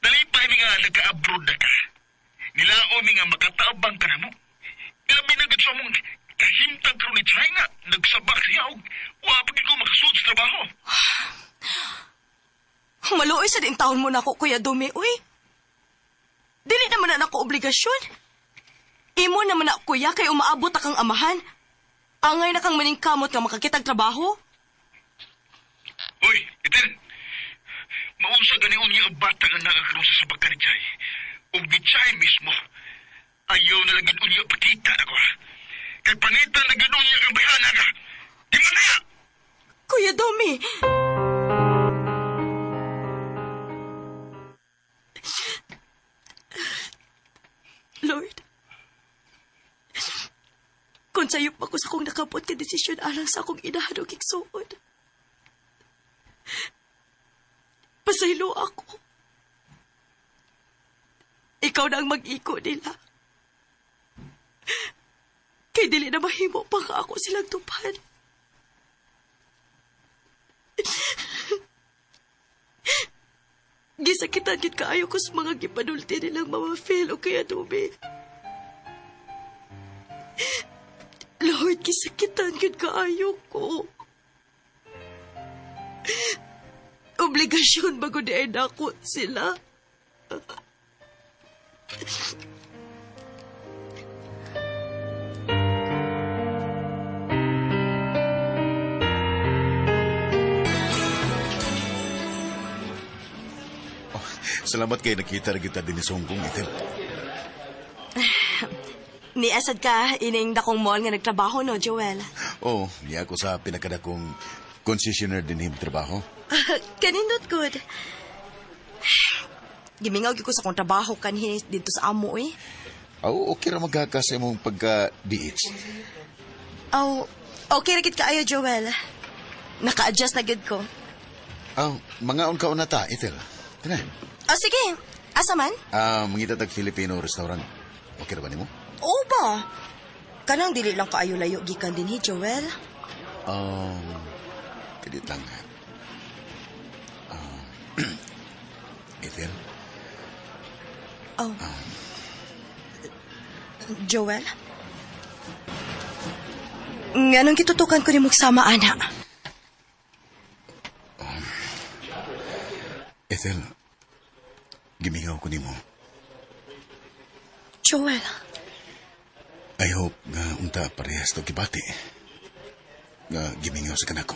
Nalipay mi nga nagka-abroad na ka. Nilao mi nga makataabang ka na mo. Ilabi na gud sa mong kahimtang karon ni Chay nga nagsabak siya og wa pa gid ko makasulod sa trabaho. Maluoy sa din taon mo na ako, Kuya Domi, uy. Dili naman na nako obligasyon. Imo naman na, kuya, kay umaabot akang amahan. Angay na kang maningkamot nga makakitag trabaho. Uy, Ethel. Mausa gani unya ang bata nga nakakaroon sa sabakan ni Chay. Ug ni Chay mismo. Ayaw na lang gid unya pakita na ko. Kay pangitan na gid unya kang bayana ka. Di man na! Kuya Domi! Lord, kung sayop ako sa akong nakabot ka desisyon alang sa akong inahan o kiksuod, pasaylo ako. Ikaw na ang mag-iko nila. Kay dili na mahimo pa nga ako silang tupan. Gisakitan gid kaayo ko sa mga gipanulti nilang Mama Phil o kaya Dumi. Lord, gisakitan gid kaayo ko. Obligasyon bago di ay nako sila. Salamat kay nakita ra kita dinhi sa Hong Kong, Ethel. Niasad ka, ining dakong mall nga nagtrabaho, no, Joel? Oh, niya ako sa pinakadakong concessionaire dinhi trabaho. Kanindot, good. Gimingaw gyud ko sa akong trabaho kanhi dito sa amo, eh. Aw, okay ra magkaka sa imong pagka-DH. Aw, okay ra gid kaayo, Joel. Naka-adjust na gid ko. Aw, mangaon ka una ta, Ethel. Kana. Oh, sige. Asa man? Mangita tag Filipino restaurant. Okay ra ba nimo? Oo ba? Kanang dili lang kaayo layo gikan dinhi, Joel. Kadit lang. Ethel? Oh. Joel? Nganong gitutukan ko nimo sama ana? Ethel, gimingaw ko nimo. Joel, I hope nga unta parehas to gibati. Nga gimingaw sa kanako.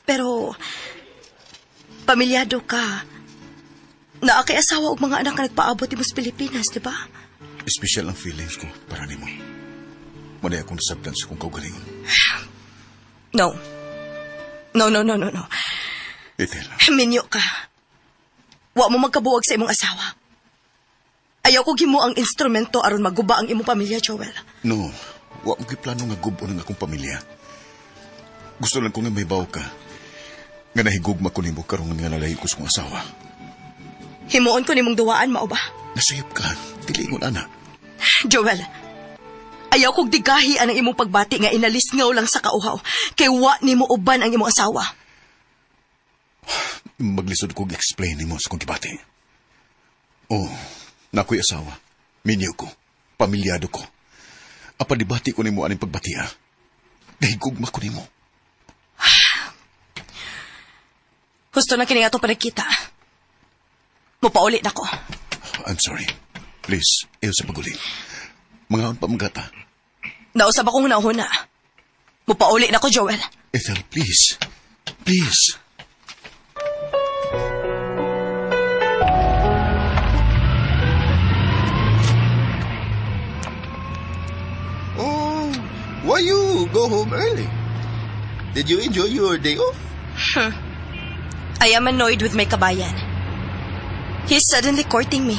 Pero pamilyado ka. Naa kay asawa og mga anak nga nagpaabot nimo sa Pilipinas, di ba? Espesyal ang feelings ko para nimo. Mao na akong nasabtan sa kong kaugalingon. No. No, no, no, no, no. Ethel, Minyo ka. Wa mo magkabuwag sa imong asawa. Ayaw ko gimo ang instrumento aron maguba ang imong pamilya, Joel. No. Wa mo plano nga gubo ng akong pamilya. Gusto lang ko nga mahibaw ka. Nga nahigugma ko nimo karon nga nalayo ko sa kong asawa. Himuon ko nimong duwaan, mao ba? Nasayop ka. Dili ingon ana. Joel, ayaw kog digahi ang imong pagbati nga inalisngaw lang sa kauhaw. Kay wa nimo uban ang imong asawa. Maglisod kog explain nimo sa kong gibati. Oh, nakoy asawa. Minyo ko. Pamilyado ko. Apan dibati ko nimo aning pagbatia. Nahigugma ko nimo. Husto na kini atong panagkita. Mupaulit na ko. I'm sorry. Please, ayaw sa paguli. Mga pa magata. Nausab akong hunahuna. Mupauli na ko, Joel. Ethel, please. Please. Oh, why you go home early? Did you enjoy your day off? I am annoyed with my kabayan. He's suddenly courting me.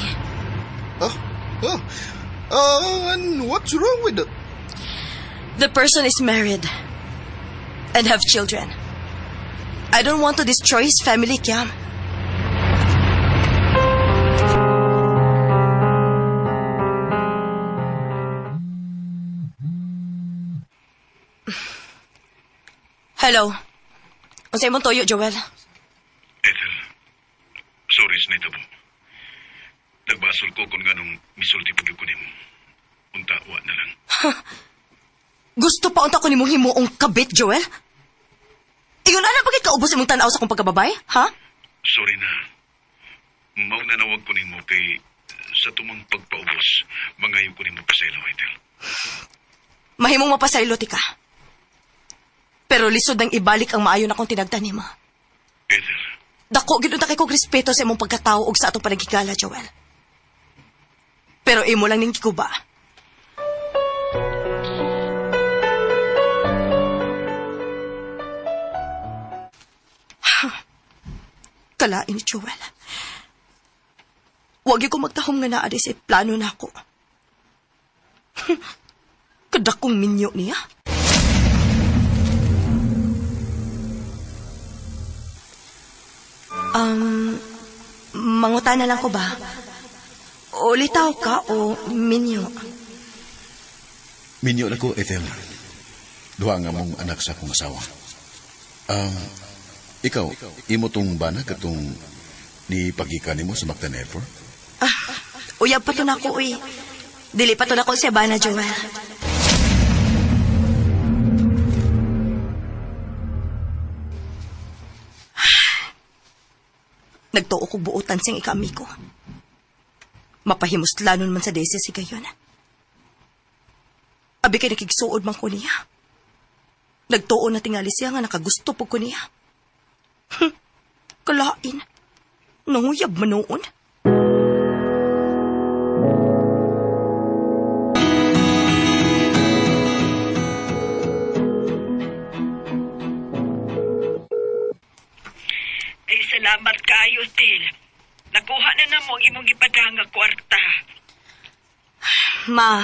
Oh, and what's wrong with it? The person is married and have children. I don't want to destroy his family, Kiam. Hello. Unsay imong tuyo, Joel? Ethel, sorry sa nahitabo. Nagbasol ko kung nganong misulti pag ko nimo. Unta, wa na lang. Gusto pa unta ko nimong himuong kabit, Joel? Ingon ana bakit kaubos imong tan-aw sa akong pagkababay, ha? Sorry na. Mao na nawag ko nimo kay sa tumang pagpaubos, mangayo ko nimo pasaylo, Ethel. Mahimong mapasaylo ti ka. Pero lisod nang ibalik ang maayo na kong tinagdan nimo. Ethel. Dako gid unta kay kog respeto sa imong pagkatao ug sa atong panagigala, Joel. Pero imo lang ning gikuba. Kalain ni Joel. Wag ko magtahom nga naa sa plano na ako. Kadakong minyo niya. Mangutana lang ko ba? Ulitaw ka o minyo? Minyo na ko, Ethel. Duha nga mong anak sa akong asawa. Ikaw, imo tong bana katong ni pagika nimo sa Mactan Airport? Ah, uyab pa to na ako, uy. Dili pa to na ko siya bana, Joel. Nagtuo kog buotan siyang ikaamigo. Mapahimuslanon man sa dese si gayon. Abi kay nakigsuod man ko niya. Nagtuo na tingali siya nga nakagusto po ko niya. Kalain. Nanguyab man noon. Ay, salamat kayo, Til. Nakuha na namo ang imong gipadala nga kwarta. Ma,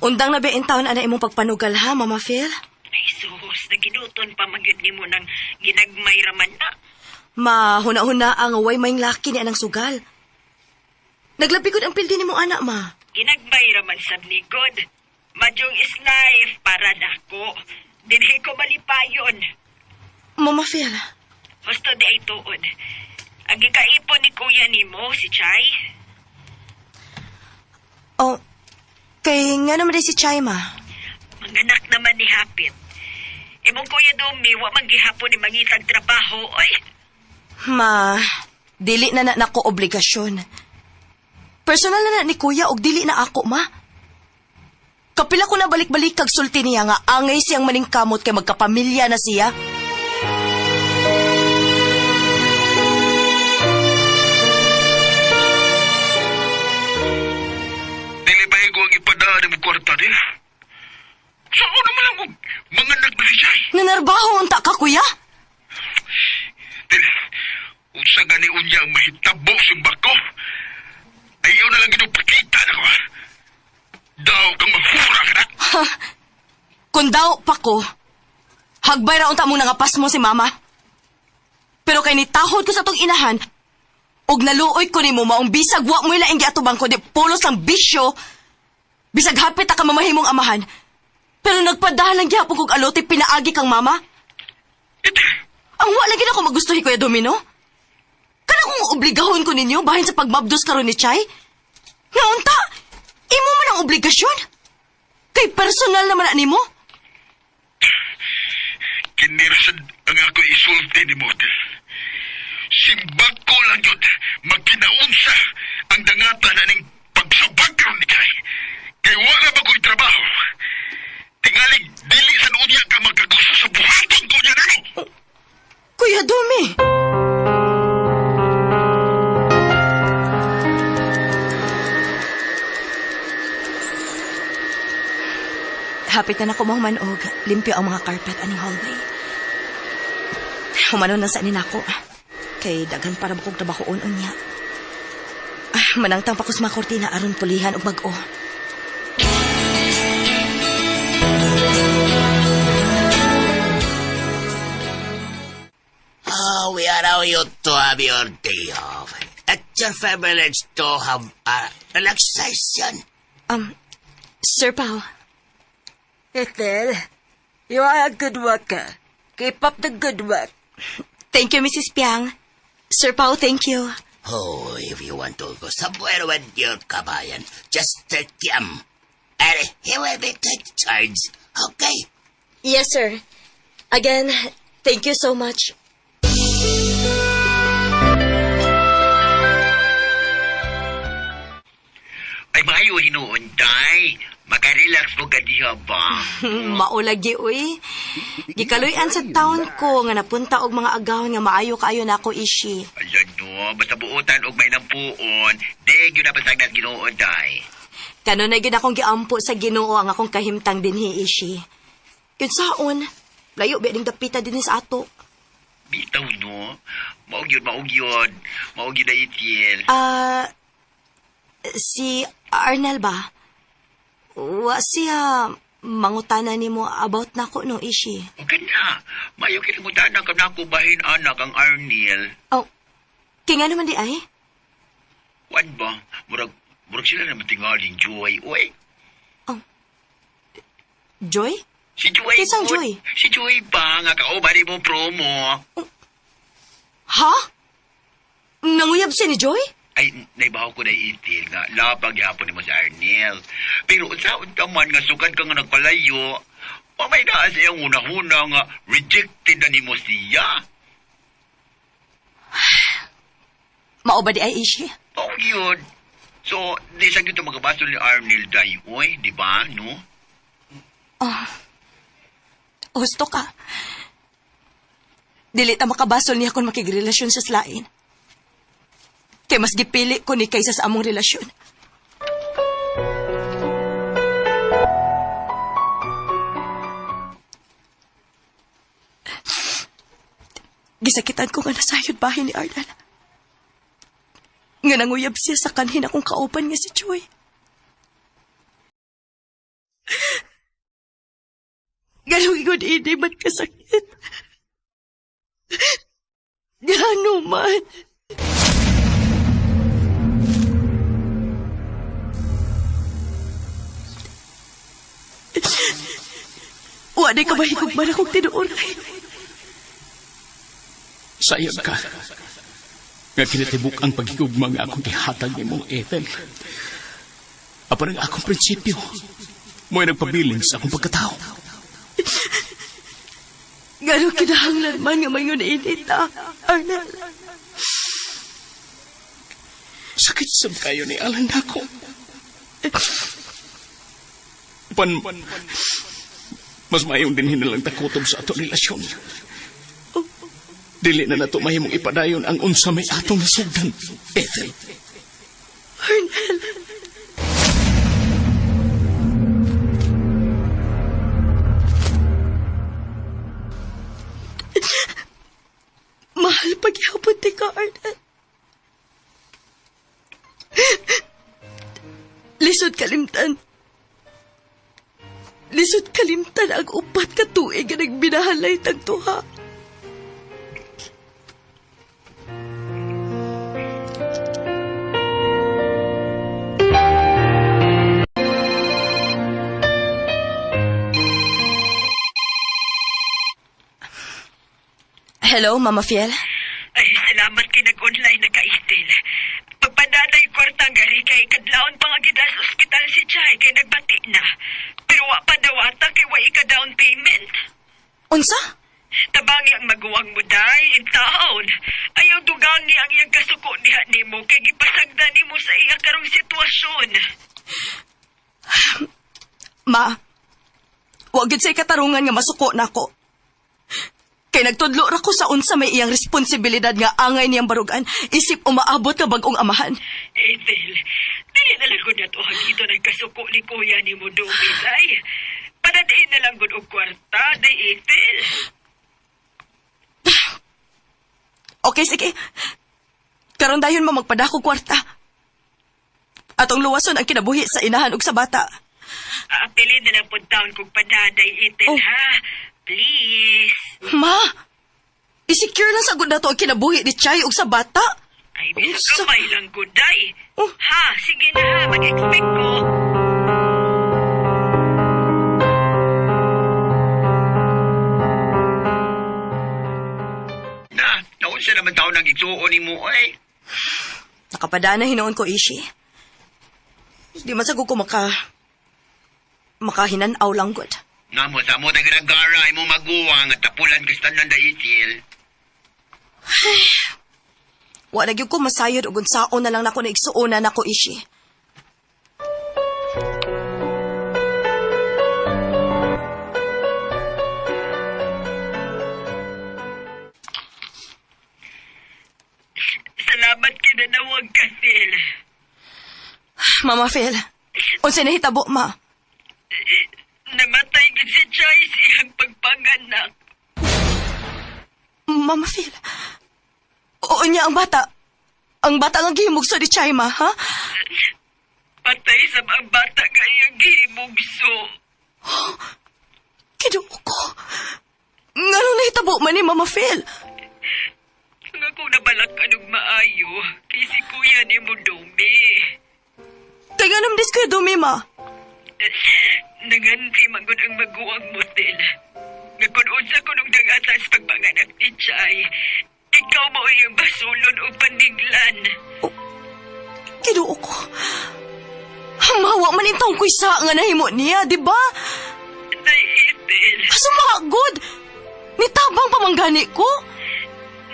undang na ba taon ana imong pagpanugal ha, Mama Phil? Ay, sus, naginuton pa man gyud nimo ng ginagmay raman na. Ma, huna-huna ang way may laki ni anang sugal. Naglabi gud ang pildi nimo anak, ma. Ginagmay raman sab ni God. Mahjong is life para nako. Dinhi ko malipayon. Mama Phil. Husto di ay tuod. Ang gikaipon ni kuya nimo, si Chay. Oh, kay nga naman si Chay, ma. Manganak naman ni Hapit. Imong Kuya Domi, wa man gihapon ni mangitag trabaho, oy. Ma, dili na na nako obligasyon. Personal na na ni Kuya og dili na ako, ma. Kapila ko na balik-balik kag sulti niya nga angay siyang maningkamot kay magkapamilya na siya. Dili ba ko ang ipadaan mo kwarta din? Saan naman lang og mga nagbisay? Nanarbaho unta ka, Kuya? Dili, unsa gani unya ang mahitabo simbako? Ayaw na lang ginupakita na ko. Ha? Daw kang mahura ka na. Ha? Kung daw pa ko, hagbay ra unta mong nangapas mo si mama. Pero kay nitahod ko sa tong inahan, og naluoy ko nimo maong bisag wa mo'y laing giatubang ko di pulos lang bisyo, bisag hapit ka mamahimong amahan. Pero nagpadahan lang gihapon kog alote pinaagi kang mama. Ang wa lagi na ko magustuhi, Kuya Domino. Kana kung obligahon ko ninyo bahin sa pagmabdos karon ni Chay? Nga unta, imo man ang obligasyon. Kay personal naman na nimo. Kinirasad ang ako isulti ni Motel. Simbag ko lang yun, magkinaunsa ang dangatan aning pagsabag karon ni Chay. Kay wala ba ko'y trabaho. Tingalig, dili sa unya ka magkagusto sa buhaton ko niya nako. Kuya Domi! Hapit na nako mahuman og limpyo ang mga carpet aning hallway. Humanon na sa nako. Kay daghan para bakog trabahoon unya. Ah, manangtang pa ko sa mga kortina aron pulihan og bag-o. Oh, we allow you to have your day off. It's your privilege to have a relaxation. Sir Pao. Ethel, you are a good worker. Keep up the good work. Thank you, Mrs. Piang. Sir Pao, thank you. Oh, if you want to go somewhere with your kabayan, just take him. And he will be take charge, okay? Yes, sir. Again, thank you so much. Ay, maayo hinuon, day. Makarelax mo ka diha ba? Maulagi, uy. Gikaluy-an sa taon ko nga napunta og mga agawon nga maayo kaayo nako, Ishi. Ayan no, basta buotan og may nampuon, di gyud na pasagdat Ginoo, day. Kanunay gyud akong giampo sa Ginoo ang akong kahimtang dinhi, Ishi. Kinsaon, layo ba ning dapita dinhi sa ato. Bitaw no, maog yun, maog yun. Maog yun na itil. Si Arnel ba? Wa siya mangutana nimo about nako no, Ishi. Okay na. Mayo kinangutana ka nako bahin anak ang Arnel. Oh, kaya nga naman di ay? Wan ba? Murag sila naman tingaling Joy, uy. Oh. Joy? Si Joy. Kisang Joy? Si Joy ba? Nga kauban mo promo. Oh. Ha? Nanguyab siya ni Joy? Ay, naibaw ko na itil nga. Lapag yapon ni mo si Arnel. Pero sa unta man nga sukad ka nga nagpalayo, mamay naa sa iyang una-una nga rejected na nimo siya. Mao ba di ay, Ishi? Oh, yun. So, di sa gito magkabasol ni Arnel dayoy, di ba, no? Oh. Husto ka. Dili ta makabasol niya kung makigrelasyon sa slain. Kaya mas gipili ko ni kaysa sa among relasyon. Gisakitan ko nga nasayod bahin ni Arnel. Nga nanguyab siya sa kanhin akong kauban nga si Joy. Ganong ingon ini man kasakit. Gano man. Wa di ka mahigugman akong tinuoray. Sayang ka. Nga kinatibuk ang paghigugma nga akong gihatag nimo, Ethel. Apan ang akong prinsipyo, mo'y nagpabilin sa akong pagkatao. Ngano kinahanglan man nga mayon init, ah, Arnel. Sakit sab kayo ni Alan nako. Pan, mas mayong din hinalang takutob sa atong relasyon. Dili na nato mahimong ipadayon ang unsa may atong nasugdan, Ethel. Arnel. Mahal paghihapon ti ka, Arnel. Lisod kalimtan. Lisod kalimtan ang 4 ka tuig nga nagbinahalay tag tuha. Hello, Mama Fiel. Ay, salamat kay nag-online na ka-Ethel. Pagpadaday kwarta gari kay kadlawon pa nga gid sa ospital si Chay kay nagbati na. Pero wa pa dawata kay wa ika down payment. Unsa? Tabangi ang maguwang mo day in taon. Ayaw dugangi ang iyang kasuko diha nimo kay gipasagda nimo sa iya karong sitwasyon. Ma, wa gid say katarungan nga masuko nako. Kay nagtudlo ra ko sa unsa may iyang responsibilidad nga angay niyang barugan, isip umaabot ka bag-ong amahan. Ethel, dili na lang gud nato hagito ng kasuko ni kuya ni mo Domi, day. Padadain na lang gud og kwarta, day Ethel. Okay, sige. Karon dayon mo magpadako kwarta. Atong luwason ang kinabuhi sa inahan ug sa bata. Apilin na lang pud taon kog padaday, Ethel, Oh. ha? Please. Ma, i-secure lang sa gud nato ang kinabuhi ni Chay ug sa bata. Ay, bisa kamay lang gud, day. Oh. Ha, sige na ha, mag-expect ko. Na, naunsa naman taon ang igsuon ni mo, ay. Nakapadana hinoon ko, Ishi. Di man sagud ko makahinanaw lang gud. Namo, sa mo tayo nagara, mo maguwang at tapulan kas tanan da itil. Ay, wala gyud ko masayod og unsaon na lang nako na igsuonan nako, Ishi. Salamat kinanawag ka, Phil. Mama Phil, unsa nahitabo, ma? Namatay gid si Chay sa iyang pagpanganak. Mama Phil, oo niya ang bata. Ang bata nga gihimugso ni Chay, ma, ha? Patay sa ang bata nga iyang gihimugso. Kinuo ko. Nganong nahitabo man ni Mama Phil? Ang akong nabalak anong maayo, kay si kuya ni mo Domi. Kay nganong dis kuya Domi, ma? Nanganti magod ang maguwang motel. Nga kung unsa ko nung dangatan sa pagpanganak ni Chay, ikaw mo iyang basulon o paniglan. Oh, Kinuo ko. Hamawa man intawong ko'y sa nga nahimo niya, di ba? Nay, Ethel. Sumagod! Nitabang pamanggani ko?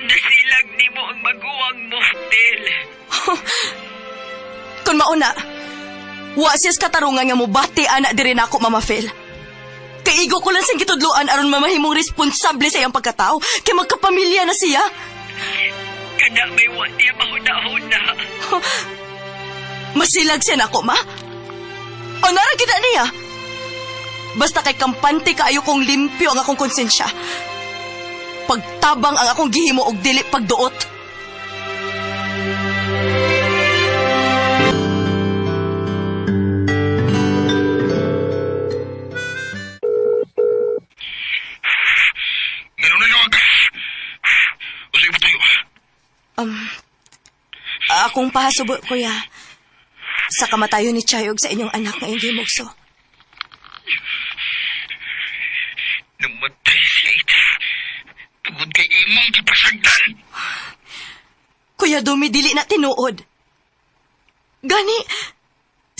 Nasilag nimo ang maguwang motel. Kung mauna, wa siyas katarungan nga mobati ana diri nako, Mama Phil. Kaigo ko lang siyang gitudloan aron mamahimong responsable sa iyang pagkatao, kay magkapamilya na siya. Kana may wa niya mahuna-huna. Masilag siya nako, ma. O nara kita niya. Basta kay kampante kaayo kong limpyo ang akong konsensya. Pagtabang ang akong gihimo og dili pagduot. Ganun na yung ka. Usay mo tayo. Akong pahasubo, kuya. Sa kamatayon ni Chayog sa inyong anak na iyong gimugso. Namatay siya ito. Tungod kay imong gipasagdan. Kuya Dumi, dili na tinuod. Gani,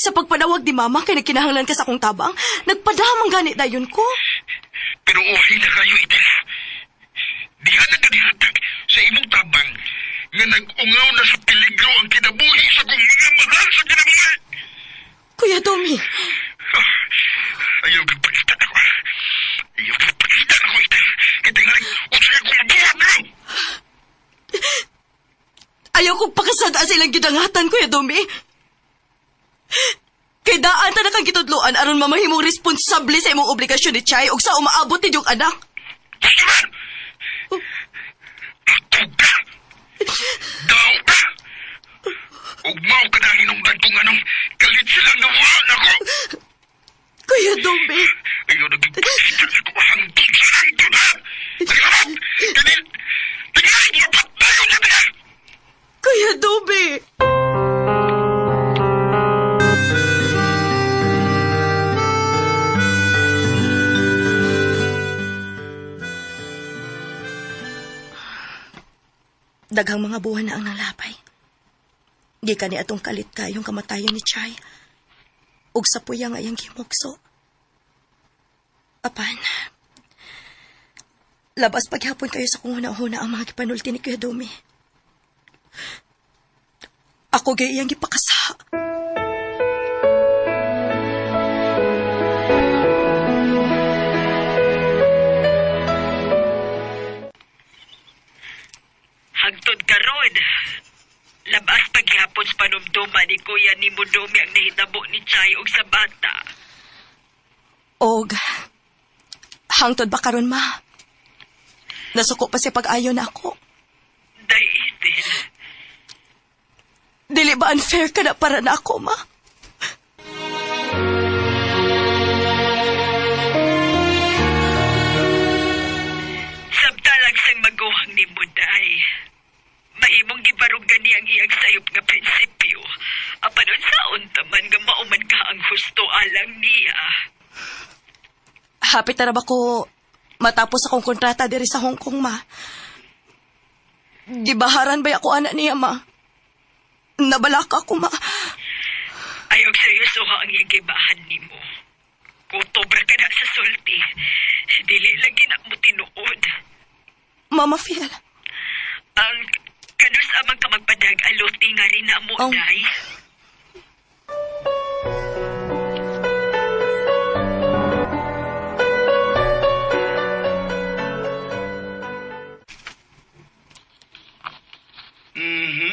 Sa pagpanawag ni mama kay nagkinahanglan ka sa akong tabang, nagpadamang gani dayon ko. Pero okay na kayo, Ethel. Diha na kanihatag sa imong tabang nga nag-ungaw na sa peligro ang kinabuhi sa kong mga mahal sa kinabuhi. Kuya Domi. Ayaw kang pagkita ako. Ayaw kang pagkita ako, Ethel. Kaya tingaling, usay akong mabuhat na. Ayaw kong pakasada sa ilang gidangatan, Kuya Domi. Kay daan ta na kang gitudloan aron mamahimong responsable sa imong obligasyon ni Chay ug sa umaabot ninyong anak. Atog ka! Daw ka! Ug mao ka na hinungdan kung anong kalit silang nawaan ako! Kuya Domi! Ayaw naging pagkita ako hangtod sa hangtod ha! Naglamat! Kanil! Tingaling mo patbayo niya niya! Kuya Domi! Daghang mga buwan na ang nalapay. Gikan ni atong kalit kayong kamatayon ni Chay. Ug sa puya nga iyang gimukso. Apan, labas paghapon kayo sa kung huna-huna ang mga gipanulti ni Kuya Domi. Ako gay iyang gipakasa. Hangtod karon. Labas paghihapon sa panumduma ni Kuya ni Domi ang nahitabo ni Chay og sa bata. Og, hangtod ba karon ma? Nasuko pa siya pag-ayo na ako. Day, Ethel. Dili ba unfair ka na para na ako, ma? Samtalang sang maguhang ni Muday. Mahimong gibarugan niya ang iyang sayop nga prinsipyo. Apan unsaon taman nga mauman ka ang husto alang niya. Hapit na ra ba ko matapos akong kontrata diri sa Hong Kong, ma? Gibaharan ba ako ana niya, ma? Nabalaka ako, ma. Ayaw seryoso ha ang iyang gibahan nimo. Kutobra ka na sa sulti. Dili lagi na mo tinuod. Mama Phil. Ang kanus amang ka magpadag aluti nga rin na mo, Day.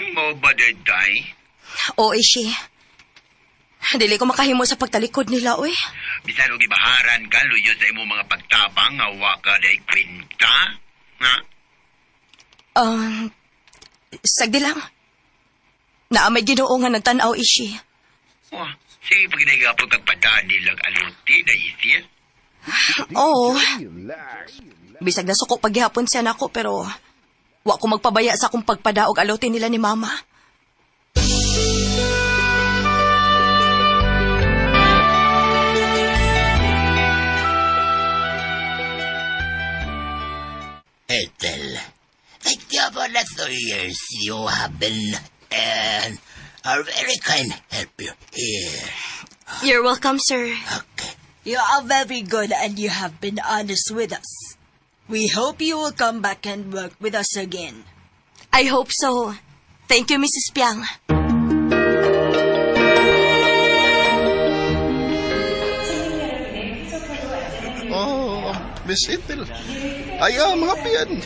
Mo ba day, Day? Oo, Ishi. Dili ko makahimo sa pagtalikod nila, oy. Bisan og gibaharan ka, luyo sa imong mga pagtabang, nga wa ka day kwenta. Ha? Sagdi lang. Naa may Ginoo nga nagtan-aw, Ishi. Wah, sige pag ginagapon kag padaan nilang aluti, day, Oo. Bisag nasuko paghihapon siya nako pero wa ko magpabaya sa akong pagpadaog aluti nila ni Mama. Ethel, thank you for the 3 years you have been and are very kind helper here. You're welcome, sir. Okay. You are very good and you have been honest with us. We hope you will come back and work with us again. I hope so. Thank you, Mrs. Piang. Oh, Miss Ethel, I am happy and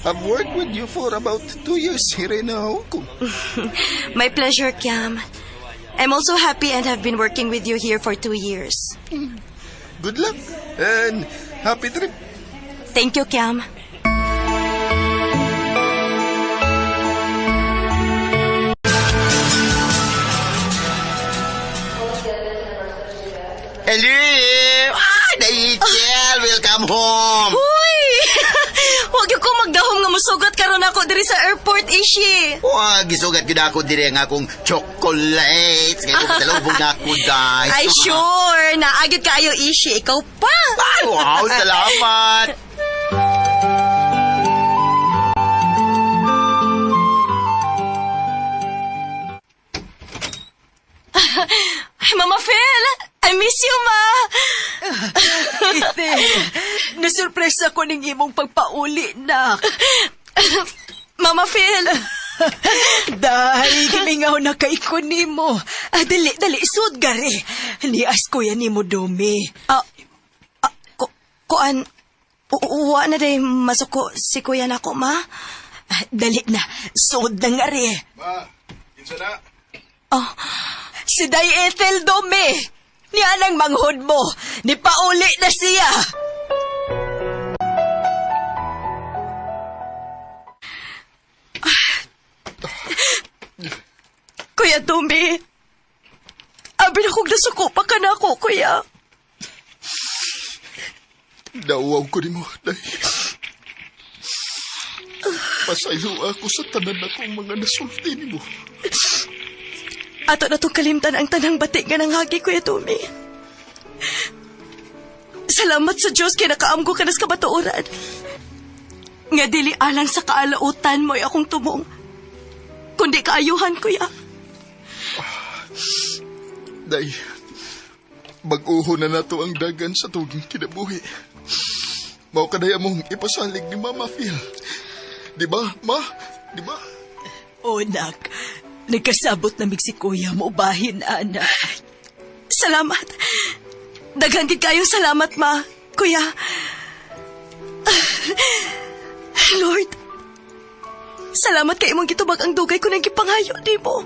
have worked with you for about 2 years here in Hong Kong. My pleasure, Kiam. I'm also happy and have been working with you here for 2 years. Good luck and happy trip. Thank you, Kiam. Hello! Ah, Ethel! Welcome home! Uy! Huwag yung ko magdahom nga musugat karon ako diri sa airport, Ishi. Wah, gisugat gyud ako diri ang akong chocolates. Kaya kung salubong na ako, day. Ay, sure. Naagid kaayo, Ishi. Ikaw pa. Ay, wow, salamat. Nasurpresa ko ning imong pagpauli, nak. Mama Phil! Day, gimingaw na kay ko nimo. Ah, dali, dali, sud gari. Nias kuya nimo Dumi. Ah, kuan, uwa na day masuko si kuya nako, ma. Ah, dali na, sud na nga ri. Ma, kinsa na? Oh, si Day Ethel Dumi. Niya nang manghod mo. Ni pauli na siya. Kuya Dumi, abi na kong nasuko pa ka na ako, kuya. Nauwaw ko nimo, Day. Pasaylo ako sa tanan akong mga nasulti nimo. Ato na itong kalimtan ang tanang bati nga nanghagi, Kuya Dumi. Salamat sa Diyos kay nakaamgo ka na sa kabatuoran. Nga dili alang sa kaalautan mo'y akong tumong. Kundi kaayuhan, kuya. Day, bag-uho na nato ang dagan sa tuging kinabuhi. Mao kaday among ipasalig ni Mama Phil. Di ba, Ma? Di ba? O, nak. Nagkasabot na mig si kuya mo bahin, anak. Salamat. Daghan gid kayong salamat, ma. Kuya. Lord, salamat kay imong gitubag ang dugay ko nang gipangayo nimo.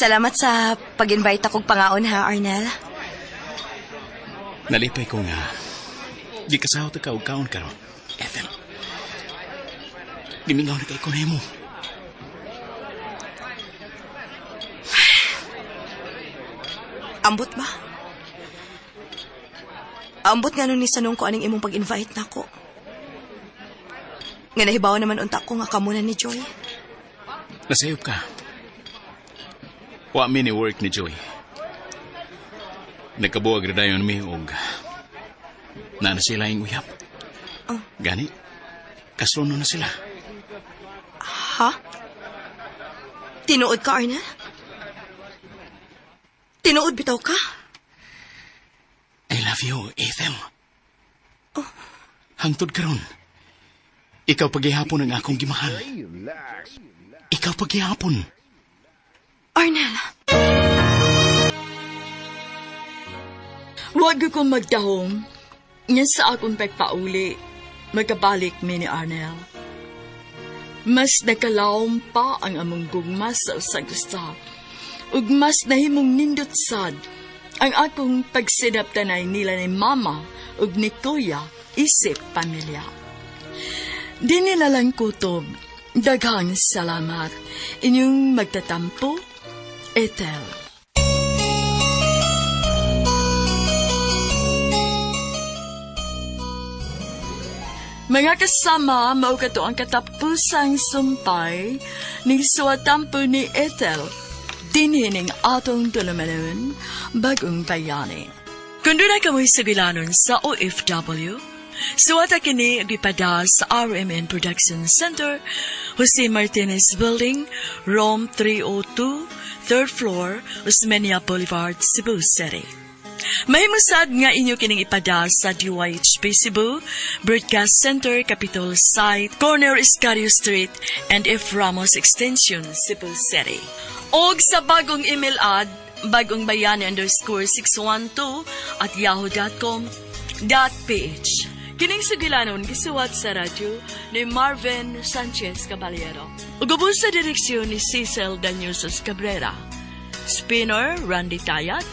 Salamat sa pag-invite akong pangaon ha, Arnel. Nalipay ko nga. Gikasahot ka og kaon karon. Ethel. Gimingaw na kay ko nimo. Ambot ba? Ambot nga nun ni sanong ko aning imong pag-invite nako. Nga nahibaw naman unta ko nga kamo na ni Joy. Nasayop ka. Wa mi ni work ni Joy. Nagkabuwag ra dayon mi og naa na sila ing uyab. Oh. Gani, kasuno na sila. Ha? Tinuod ka, Arnel? Tinuod bitaw ka? I love you, Ethel. Oh. Hangtod karon. Ikaw pagihapon ang akong gimahal. Ikaw pagihapon. Arnel. Huwag ko magdahom. Nga sa akong pagpauli, magkabalik mi ni Arnel. Mas nakalawom pa ang among gugma sa usag usa. Ug mas nahimong nindot sad ang akong pagsidaptanay nila ni Mama ug ni Kuya isip pamilya. Di nila lang kutob. Daghang salamat. Inyong magtatampo, Ethel. Mga kasama, mao kato ang katapusang sumpay ni suwatampo ni Ethel. Dinhining atong tulumanon, bagong bayani. Kung doon ay kamoy sugilanon sa OFW, suwata kini gipada sa RMN Production Center, Jose Martinez Building, Room 302, 3rd floor, Osmeña Boulevard, Cebu City. Mahimusad nga inyo kining ipada sa DYHP Cebu, Broadcast Center, Capitol Site, Corner Escario Street, and F. Ramos Extension, Cebu City. Og sa bagong email ad, bagongbayani_612@yahoo.com.ph. Kining sugilanon gisuwat sa radyo ni Marvin Sanchez Caballero. Ug ubos sa direksyon ni Cecil Daniusos Cabrera. Spinner Randy Tayat.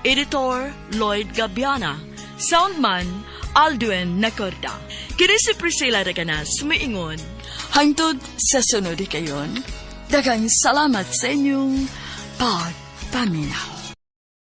Editor Lloyd Gabiana. Soundman Aldwin Nacorda. Kini si Priscilla Reganas muingon. Hangtod sa sunod kayon. Daghang salamat sa inyong pagpaminaw.